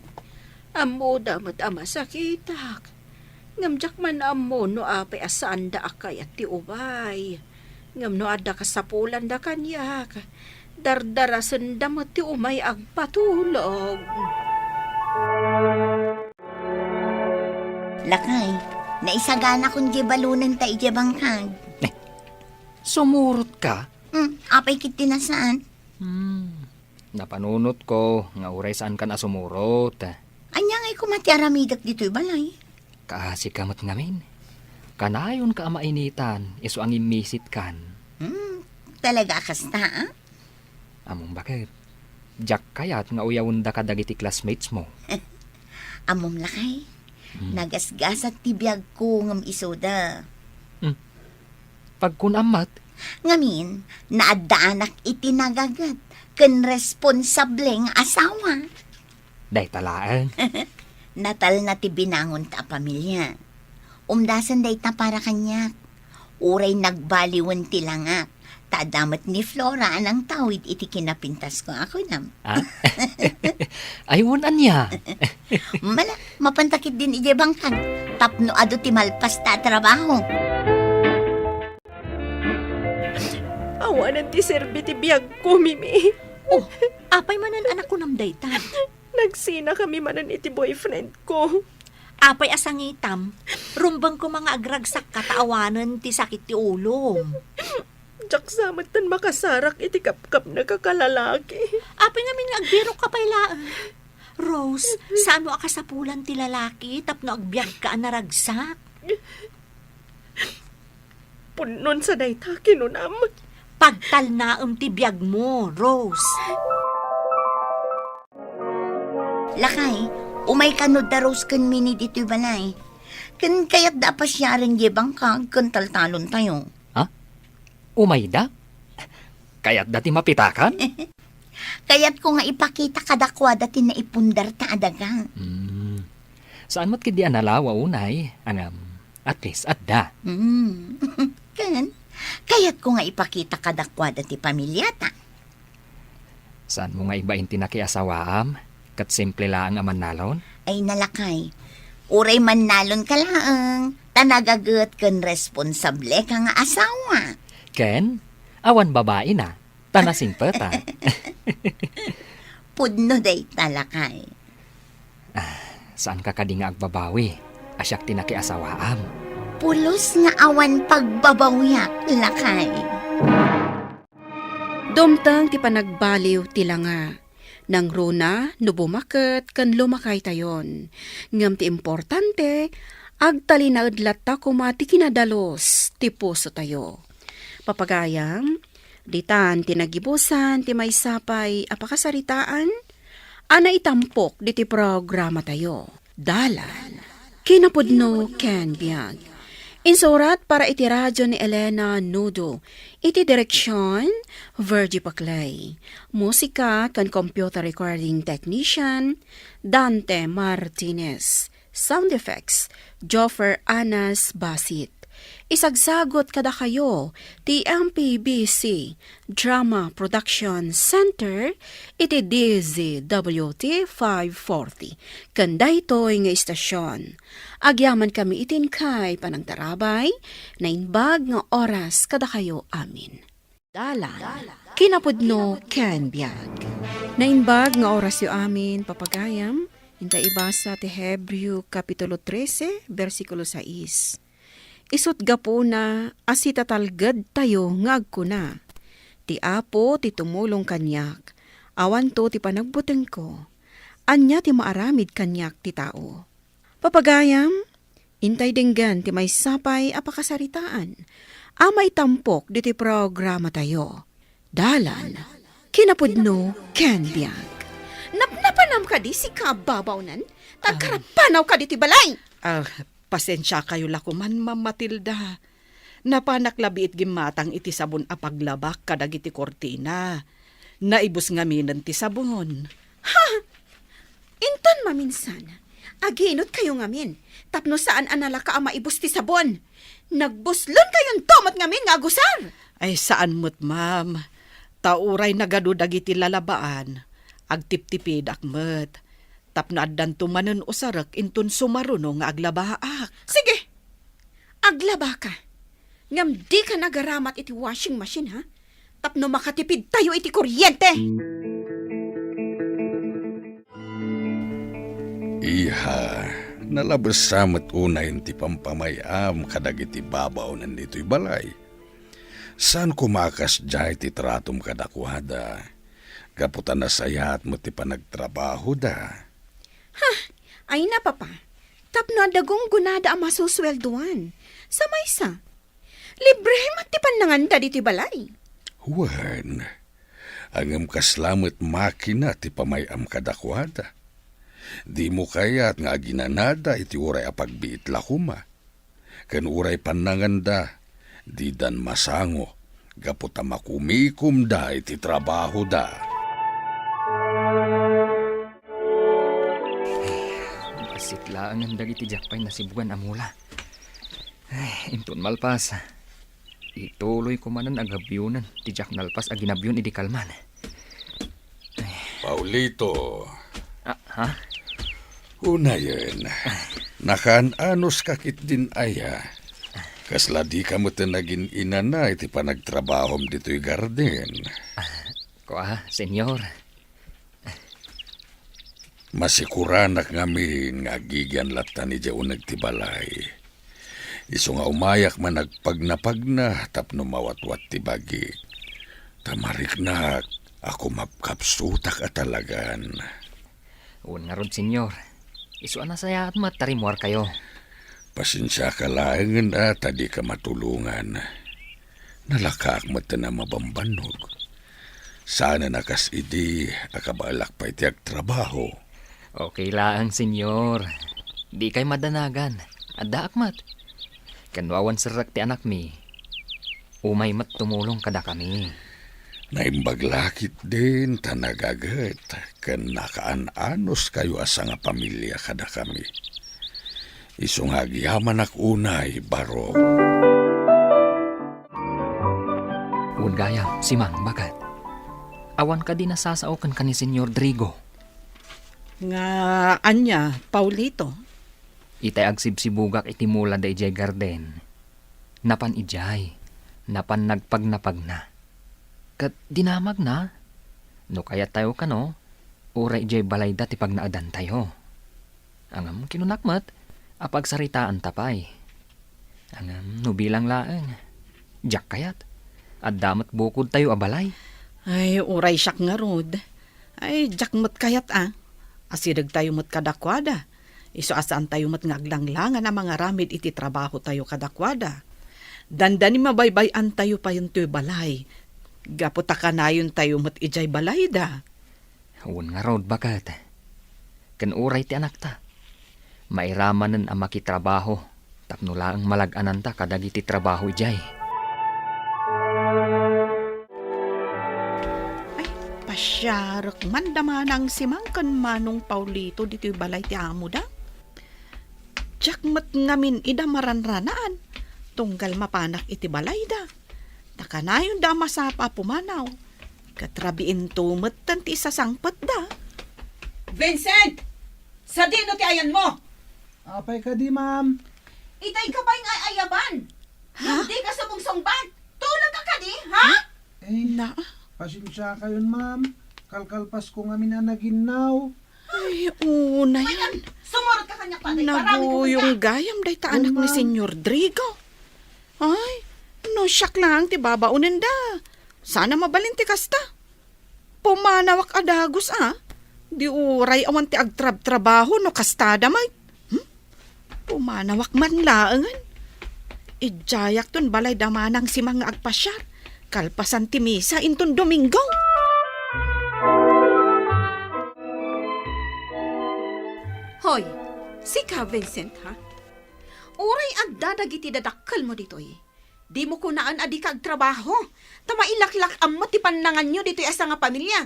Ammoda met a masakitak. Ngem diak man ammo no apay a saanda a kayat ti umay. Ngem no adda kasapulanda kaniak, dardarasenda met ti umay agpatulog. Lakay, naisaganakon diay balonenta idiay bangkag. Eh, sumurotka? Hmm, apay ket ti nasaan? Hmm, napanunotko nga uray saankan a sumurot. Ania ngay koma ti aramidek ditoy balay? Kaasika met ngamin. Kanayonka a mainitan, isu a ngimmisitkan. Hmm, talaga a kasta, a? Ammom baket, diak kayat nga uyawenda kadagiti classmates mo. Ammom lakay, Hmm. nagasgasat ti biagko ngem isuda. Hmm. Pagkunam met? Ngamin, naaddaanak iti nagaget ken responsable nga asawa. Dayta laeng. Natalna ti binangonta a pamilia. Umdasen dayta para kaniak. Uray nagbaliwen ti langak, ta adda met ni Flora a nangtawid iti kinapintasko a kunam. Ah? Ay, wen ania? Mala, mapanta ketdin idiay bangkag. Tapno adu ti malpasta a trabaho. Awanen ti serbi ti biagko, Mimi. Oh, apay manen a nakunam dayta? Nagsinakami manen iti boyfriend ko. Apay a sangitam? Rumbeng koma nga agragsakka ta awanen ti sakit ti ulom. Diak sa metten makasarak iti kapkapnek a kalalaki. Apay ngamin nga agbirokka pay laeng? Rose, saanmo a kasapulan ti lalaki tapno agbiagka a naragsak? Pudnon sa dayta kinunam. Pagtalnaem ti biagmo, Rose. Lakay, umay kano da Rose ken Mini ditoy balay. Ken kayatda a pasiaren diay bangkag ken taltalontayo. Ha? Umayda? Kayatda ti mapitakan? Kayatko nga ipakita kadakuada ti naipundarta a daga. Hmm. Saan met ketdi a nalawa unay, ngem, at least, adda. Hmm. Ken, kayatko nga ipakita kadakuada ti pamiliata. Saanmo nga ibain ti nakiasawaam? Ket simple laeng a mannalon? Ay, lakay. Uray mannalonka laeng, ta nagaget ken responsableka nga asawa. Ken, awan babaina, ta nasingpeta. Pudno dayta, lakay. Ah, saanka kadi nga agbabawi a siak ti nakiasawaam? Pulos nga awan pagbabawiak, lakay. Dumteng ti panagbaliw ti langa. Nangruna no bumaket ken lumakaytayon. Ngem ti importante, agtalinaed latta koma ti kinadalus ti pusotayo. Papagayam, ditan ti nagibusan ti maysa pay a pakasaritaan a naitampok diti programatayo. Dalan. Kinapudno ken biag. Insurat para iti radyo ni Elena Nudo. Iti direksyon, Virgie Paclay. Musika ken computer recording technician, Dante Martinez. Sound effects, Joffer Anas Basit. Isagsagut kadakayo ti M P B C Drama Production Center iti D Z W T five forty. Ken daytoy nga istasyon, agyamankami iti inkay panangtarabay, naimbag nga oras kadakayo amin. Dalan, kinapudno ken biag. Naimbag nga orasyo amin, papagayam, inta ibasa ti Hebreo Kapitulo trese, bersikulo sais. Isut' gapuna a sitatalgedtayo nga agkuna, "Ti Apo ti tumulong kaniak, awanto ti panagbutengko. Ania ti maaramid kaniak ti tao?" Papagayam, intay denggen ti maysa pay a pakasaritaan a maitampok ditoy programatayo. Dalan, kinapudno ken biag. Napnapanam kadi sika a babawnen? Tagkarapanawka ditoy balay! Ah, pasensiakayo la koman, Ma'am Matilda. Napanak labi it gimmatang iti sabon a paglabak kadagiti kurtina. Naibus ngaminen ti sabon. Ha! Inton maminsan, aginotkayo ngamin tapno saan a nalaka a maibus ti sabon. Nagbuslonkayon met ngamin nga agusar! Ay, saan met, ma'am. Ta uray nagadu dagiti lalabaan, agtiptipidak met. Tapno addanto manen usarek inton sumaruno nga aglabaak. Sige, aglabaka. Ngem dika nagaramat iti washing machine, ha? Tapno makatipidtayo iti kuryente. Iha, nalabessa met unayen ti pampamay-am kadagiti babawnen ditoy balay. Saan koma a kasdiay ti tratom kadakuada, gapu ta nasayaat met ti panagtrabahoda. Ha, ay na, Papa. Tapno adda gunggonada a masusueldoan. Sa maysa, libre met ti pannanganda ditoy balay. Wen, ngem kasla met makina ti pamay-am kadakuada. Dimo kayat nga aginanada iti uray a pagbiit la koma. Ken uray pannanganda, didan masango, gapu ta makumikomda iti trabahoda. Bassit laengen dagiti diak pay nasibugan a mula. Ay, inton malpas, Ituloyko manen a gabbionen ti diak nalpas a ginabion idi kalman. Paulito. Ah, ha? Unayen, nakaan-anos ka ketdin aya. Kasla dika met nagin-inana iti panagtrabahom ditoy garden. Kua, Senyor. Masikuranak ngamin nga agigian latta ni diay uneg ti balay. Isu nga umayak managpagnapagna tapno mawatwat ti bagik. Ta mariknak a kumapkapsutak a talagan. Wen ngarud, Senyor. Isu a nasayaat met ta rimmuarkayo. Pasensiaka laengen a ta dika matulongan. Nalakaak met a mabambannog. Saanen a kas idi a kabaelak pay ti agtrabaho. Okay laeng, Senyor. Dikay madanagan. Addaak met. Ken no awan serrek ti anakmi, umay met tumulong kadakami. Naimbag la ketdin ta nagaget ken nakaan-anos kayo a sangapamilia kadakami. Isu nga agyamanak unay, Barok. Wen gayam, Simang, baket. Awan kadi nasasao kenka ni Senyor Drigo? Nga ania, Paulito? Itay agsibsibugak iti mulada idiay garden, napan idiay, napan nagpagnapagna. Ket dinamagna, no kayattayo kano, uray idiay balayda ti pagnaedantayo. Ngem kinunak met a pagsaritaanta pay. Ngem no bilang laeng, diak kayat. Adda met bukodtayo a balay. Ay, uray siak ngarud. Ay, diak met kayat a. Asidegtayo met kadakuada. Isu a saantayo met nga aglanglangan a mangaramid iti trabahotayo kadakuada. Dandani mabaybay-antayo payen toy balay. Gapu ta kanayontayo met idiay balayda. Wen ngarud, baket. Ken uray ti anakta, mairamanen a makitrabaho tapno laeng malag-ananta kadagiti trabaho idiay. Ay, pasiarek man da Manang Simang ken Manong Paulito ditoy balay ti amoda. Diak met ngamin ida maranranaan, tunggal mapanak iti balayda. Ta kanayonda a masapa a pumanaw, ket rabiinto metten ti isasangpetda. Vincent! Sadino ti ayanmo? Apay kadi, ma'am? Itay ka pay nga ayaban? Ha? Ngem dika sumungsungbat? Tulog ka kadi, ha? Eh, Na? Pasensiakayon, ma'am. Kalkalpasko ngamin a naginnaw. Ay, unayen. Sumurot ka kaniak, padi. Naguyong gayam dayta anak ni Senyor Drigo. Ay, no siak laeng ti babaonenda, saan a mabalin ti kasta. Pumanawak a dagus a. Di uray awan ti agtrabtrabaho no kastada met. Hmm? Pumanawak man laengen. Idiayakton balay da Manang Simang nga agpasiar kalpasan ti misa inton Domingo. Hoy, sika, Vincent, ha? Uray adda dagiti dadakkelmo ditoy, dimo kunaen a dika agtrabaho, ta mailaklak-am met ti pannanganyo ditoy a sangapamilia.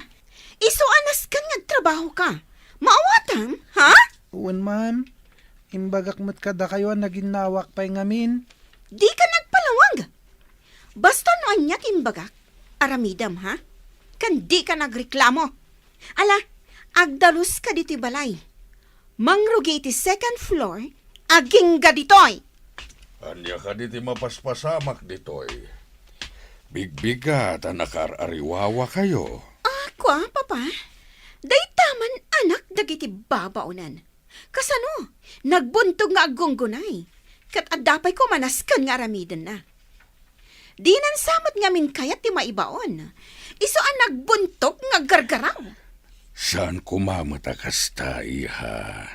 Isu a nasken nga agtrabahoka. Maawatam, ha? Wen, ma'am. Imbagak met kadakayo a naginnawak pay ngamin. Dika nagpalawag! Basta no ania ti imbagak, aramidem, ha? Ken dika nagreklamo. Ala, agdaluska ditoy balay. Mangrugi iti second floor, agingga ditoy. Ania kadi ti mapaspasamak ditoy? Bigbigat a nakaar-ariwawakayo. Ah, kua, Papa? Dayta man anak dagiti babaonen. Kasano? Nagbuntog nga aggunggunay. Ket adda pay koma nasken nga aramidenna. Dinan sa met ngamin kayat ti maibaon. Isu a nagbuntog nga aggargaraw. Saan koma met a kasta, iha.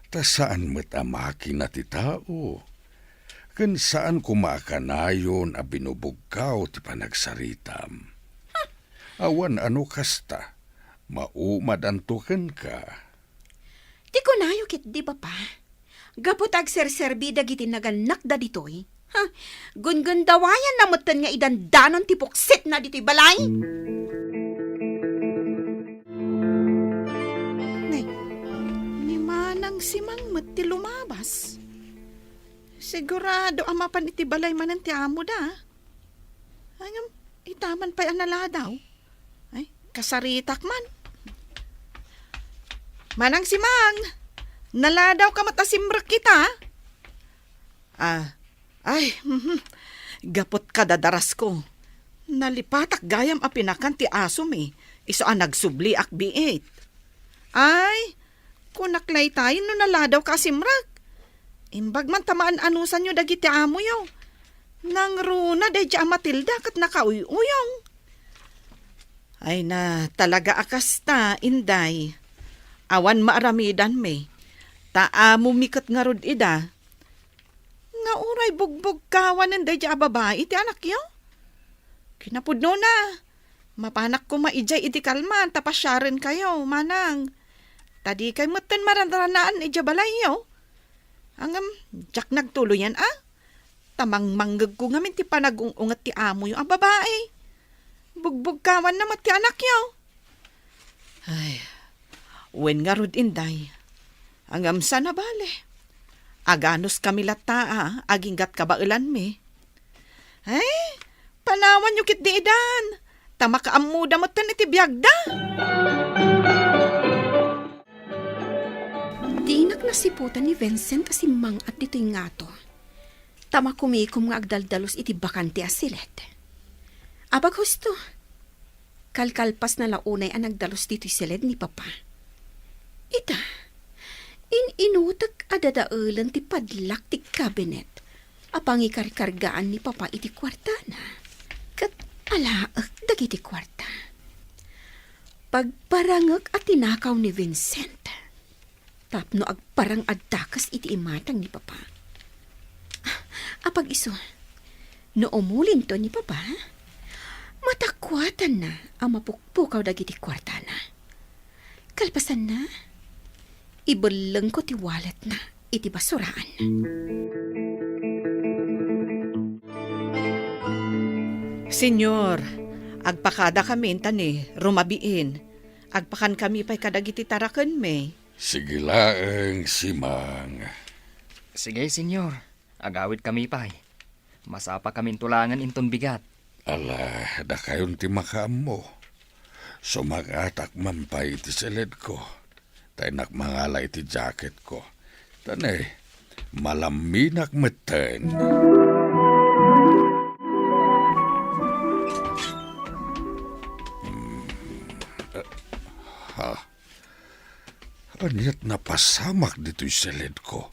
Ta saan met a makina ti tao. Ken saan koma a kanayon a binubugkaw ti panagsaritam. Awan a no kasta, maumadanto kenka. Ti kunayo ketdi, Papa, gapu ta agserserbi dagiti nagannakda ditoy, ha, gungundawayanna metten nga idandanon ti puksitna ditoy balay. Nay, ni Manang Simang met ti lumabas. Sigurado a mapan iti balay manen ti amoda. Ita man pay a naladaw. Ay, kasaritak man. Manang Simang, naladawka met a simrek ita? Ah, ay, mhm. Gaput kadadarasko. Nalipatak gayam a pinakan ti asomi, isu a nagsubliak biit. Ay, kunak laytayen no naladawka a simrek. Imbag man ta maan-anusanyo dagiti amoyo. Nangruna daydiay a Matilda ket nakauy-uyong. Ay na, talaga a kasta, Inday. Awan maaramidanmi. Ta amomi ket ngarud ida. Nga uray bugbugkawanen daydiay a babai ti anakyo? Kinapudnona, mapanak koma idiay idi kalman ta pasiarenkayo, manang. Ta dikay metten maranranaan idiay balayyo. Ngem, diak nagtuloyan a. Ta mangmangngegko ngamin ti panagung-unget ti amoyo a babai. Bugbugkawanna met ti anakyo. Ay, wen ngarud, Inday. Ngem saan a bale. Aganuskami latta a aginggat kabaelanmi. Ay, panawanyo ketdi idan. Ta makaammoda metten iti biagda. Dinak nasiputan ni Vincent a simmang-at ditoy ngato. Ta makumikom nga agdaldalus iti bakante a siled. Apag husto, kalkalpasna la unay a nagdalus ditoy siled ni Papa. Ita, in-inutek a dadaelen ti padlak ti kabinet a pangikarkargaan ni Papa iti kuartana. Ket alaek dagiti kuarta. Pagparangek a tinakaw ni Vincent. Tapno agparang a dakes iti imatang ni Papa. Apag isu, no umulinto ni Papa, matakuatanna a mapukpukaw dagiti kuartana. Kalpasanna, ibellengko ti walletna iti basuraan. Senyor, agpakadakami inta ni rumabiin. Agpakankami pay kadagiti tarakenmi. Sige laeng, Simang. Sige, Senyor. Agawidkami pay. Masapakaminto laengen inton bigat. Ala, dakayon ti makaammo. Sumak-atak man pay iti siledko. Ta innak mangala iti jaketko. Ta ne, malamminak metten. Hmm. Eh, ha? Aniat napasamak ditoy siledko?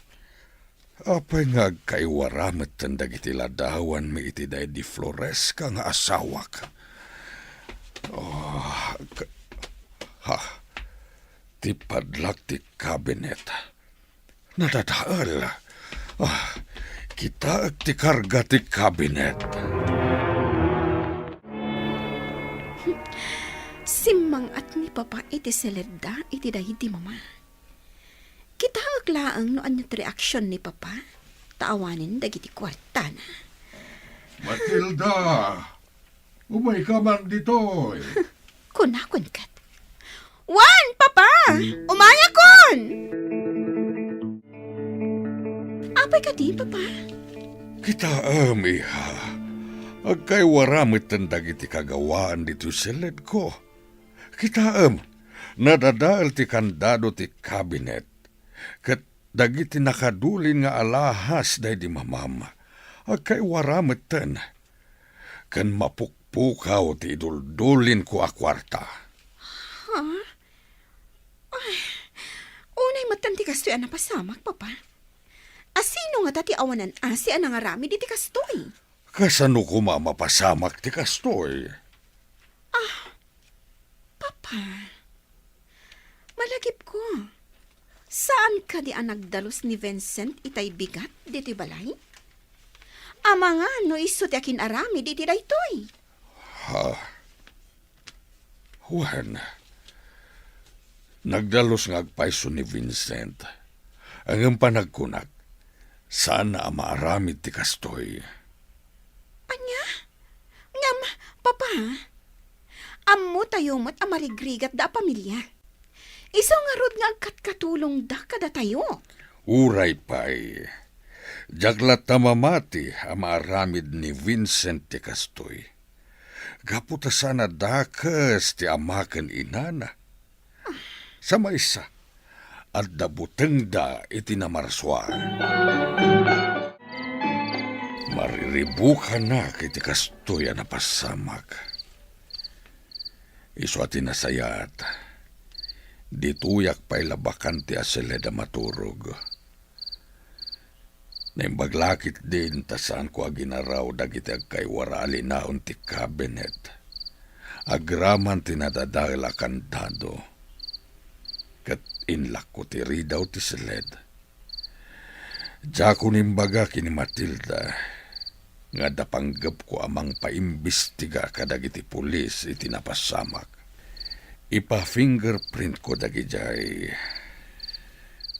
Apay nga agkaiwara metten dagiti ladawanmi iti daydi Floresca nga asawak? Oh, ka-, ha, ti padlak ti kabinet. Nadadael. Ah, kitaek ti karga ti kabinet. Simmang-at ni Papa iti siledda iti daydi Mama. Kitaek laeng no ania ti reaksion ni Papa, ta awanen dagiti kuartana. Matilda! Umayka man ditoy. Kunakon ket, "Wen, Papa! Umayakon!" Apay kadi, Papa? Kitaem, iha. Agkaiwara metten dagiti kagawaan ditoy siledko. Kitaem, nadadael ti kandado ti kabinet. Ket dagiti nakadulin nga alahas daydi mamam, agkaiwara metten. Ken mapukpukaw ti iduldulinko a kuarta. Ha? Ay, unay metten ti kastoy a napasamak, Papa. A sino ngata ti awanan asi a nangaramid iti kastoy? Kasano koma a mapasamak ti kastoy? Ah, Papa, malagipko, saan kadi a nagdalus ni Vincent itay bigat ditoy balay? Amangan no isu ti akin-aramid iti daytoy. Ha? Wen, nagdalus nga agpayso ni Vincent. Ngem panagkunak, saanna a maaramid ti kastoy. Ania? Ngem, Papa, ammotayo met a marigrigatda a pamilia. Isu ngarud nga agkatkatulongda kadatayo. Uray pay, diak latta mamati a maaramid ni Vincent ti kastoy. gapu ta saan a dakes ti ama ken inana. Sa maysa, adda butengda iti namarsua. Mariribukanak iti kastoy a napasamak. Isu a ti nasayaat, ditoyak pay labakan ti aseled a maturog. Naimbag la ketdin ta saanko a ginaraw dagiti agkaiwara a linaon ti kabinet agraman ti nadadael a kandado. Ket inlakko ti ridaw ti seled. Diakon imbaga ken ni Matilda nga adda panggepko a mangpaimbestiga kadagiti pulis iti napasamak. Ipa-fingerprintko dagidiay.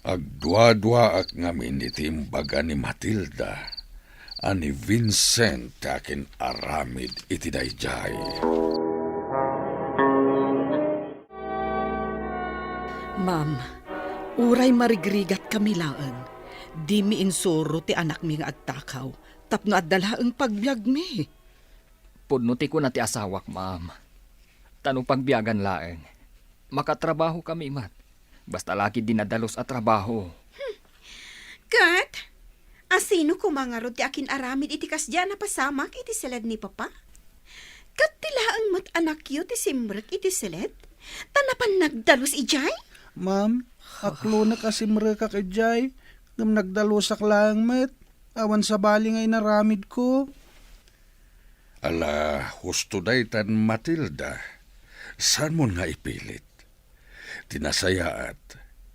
Agduaduaak ngamin iti imbaga ni Matilda a ni Vincent ti akin-aramid iti daydiay. Ma'am, uray marigrigat kami laeng, dimi insuro ti anakmi nga agtakaw tapno adda laeng pagbiagmi. Pudno ti kuna ti asawak, ma'am. Ta no pagbiagan laeng, makatrabaho kami met. Basta la ketdi nadalus a trabaho. Ket, asino koma ngarud ti akin-aramid iti kasdiay a napasamak iti seled ni Papa? Ket ti laeng met anakyo ti simrek iti seled? Ta napan nagdalus idiay? Ma'am, aklonek a simrekak idiay, ngem nagdalusak laeng met. Awan sabali nga inaramidko. Ala, husto daytan, Matilda. Saanmon nga ipilit. Ti nasayaat,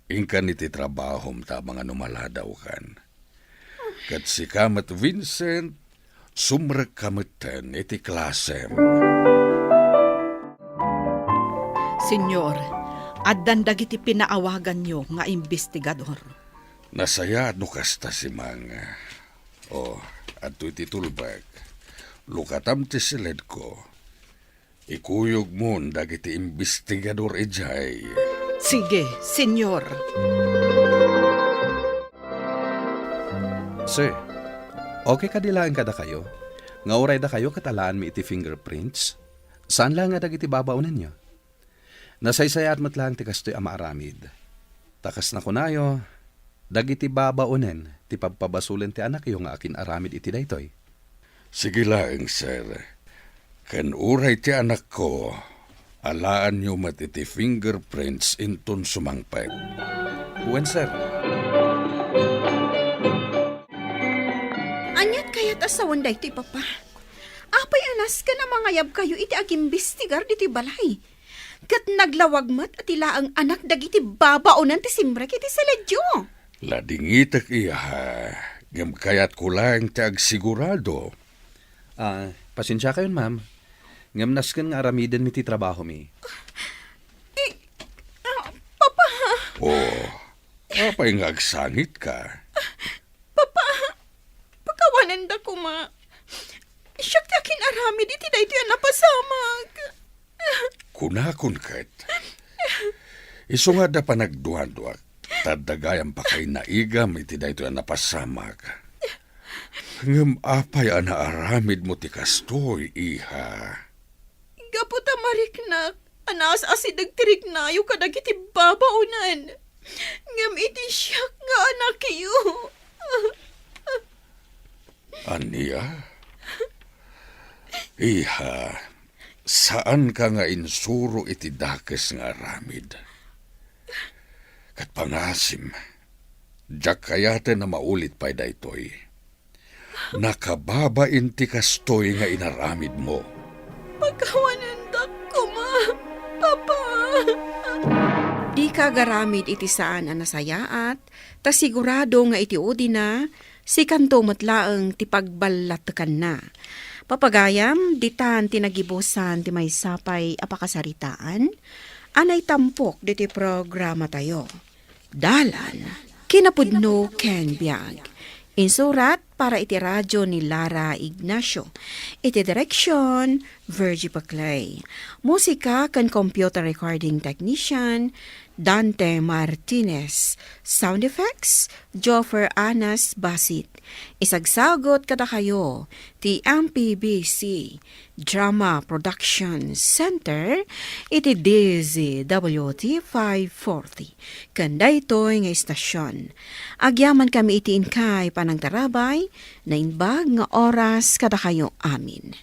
inkan iti trabahom ta amangan no maladawkan. Ket sika met, Vincent, sumrekka metten iti klasem. Señor, addan dagiti pinaawaganyo nga imbestigador. Nasayaat no kasta, Simang. O, adtoy ti tulbek. Lukatam ti seledko. Ikuyogmon dagiti imbestigador idiay. Sige, Señor. Sir, okay kadi laeng kadakayo nga uray dakayo ket alaanmi iti fingerprints? Saan laeng a dagiti babaonenyo? Nasaysayaat met laeng ti kastoy a maaramid. Ta kas nakunayo, dagiti babaonen ti pabpabasolen ti anakyo nga akin-aramid iti daytoy. Sige laeng, sir. Ken uray ti anakko, alaanyo met iti fingerprints inton sumangpet. Wen, sir. Aniat kayat a sawen daytoy, Papa? Apay a nasken a mangayabkayo iti agimbestigar ditoy balay? Ket naglawag met a ti laeng anak dagiti babaonen ti simrek iti seledyo. Ladingitek, iha, ngem kayatko laeng ti agsigurado. Ah, pasensiakayon, ma'am. Ngem nasken nga aramidenmi ti trabahomi. Eh, ah, Papa! Oh, apay nga agsangitka? Papa, pakawanenda koma. Siak ti akin-aramid iti daytoy a napasamak. Kunakon ket, isu nga adda panagduaduak, ta adda gayam pakainaigam iti daytoy a napasamak. Ngem apay a naaramidmo ti kastoy, iha? Gapu ta mariknak a naas-asideg ti riknayo kadagiti babaonen. Ngem iti siak nga anakyo. Ania? Iha, saanka nga insuro iti dakes nga aramid. Ket pangasim, diak kayaten a maulit pay daytoy. Nakababain ti kastoy nga inaramidmo. Pakawanendak koma, Papa. Dika agaramid iti saan a nasayaat, ta sigurado nga iti udina, sikanto met laeng ti pagballatekanna. Papagayam, ditan ti nagibusan ti maysa pay a pakasaritaan a naitampok ditoy programatayo. Dalan, kinapudno ken biag. Insurat, para iti radyo ni Lara Ignacio. Iti direksyon, Virgie Paclay. Musika ken computer recording technician, Dante Martinez. Sound effects, Joffer Anas Basit. Isagsagot kadakayo ti M P B C Drama Production Center iti D Z W T five forty. Ken daytoy nga istasyon, agyaman kami iti inkay panangtarabay, naimbag nga oras kadakayo amin.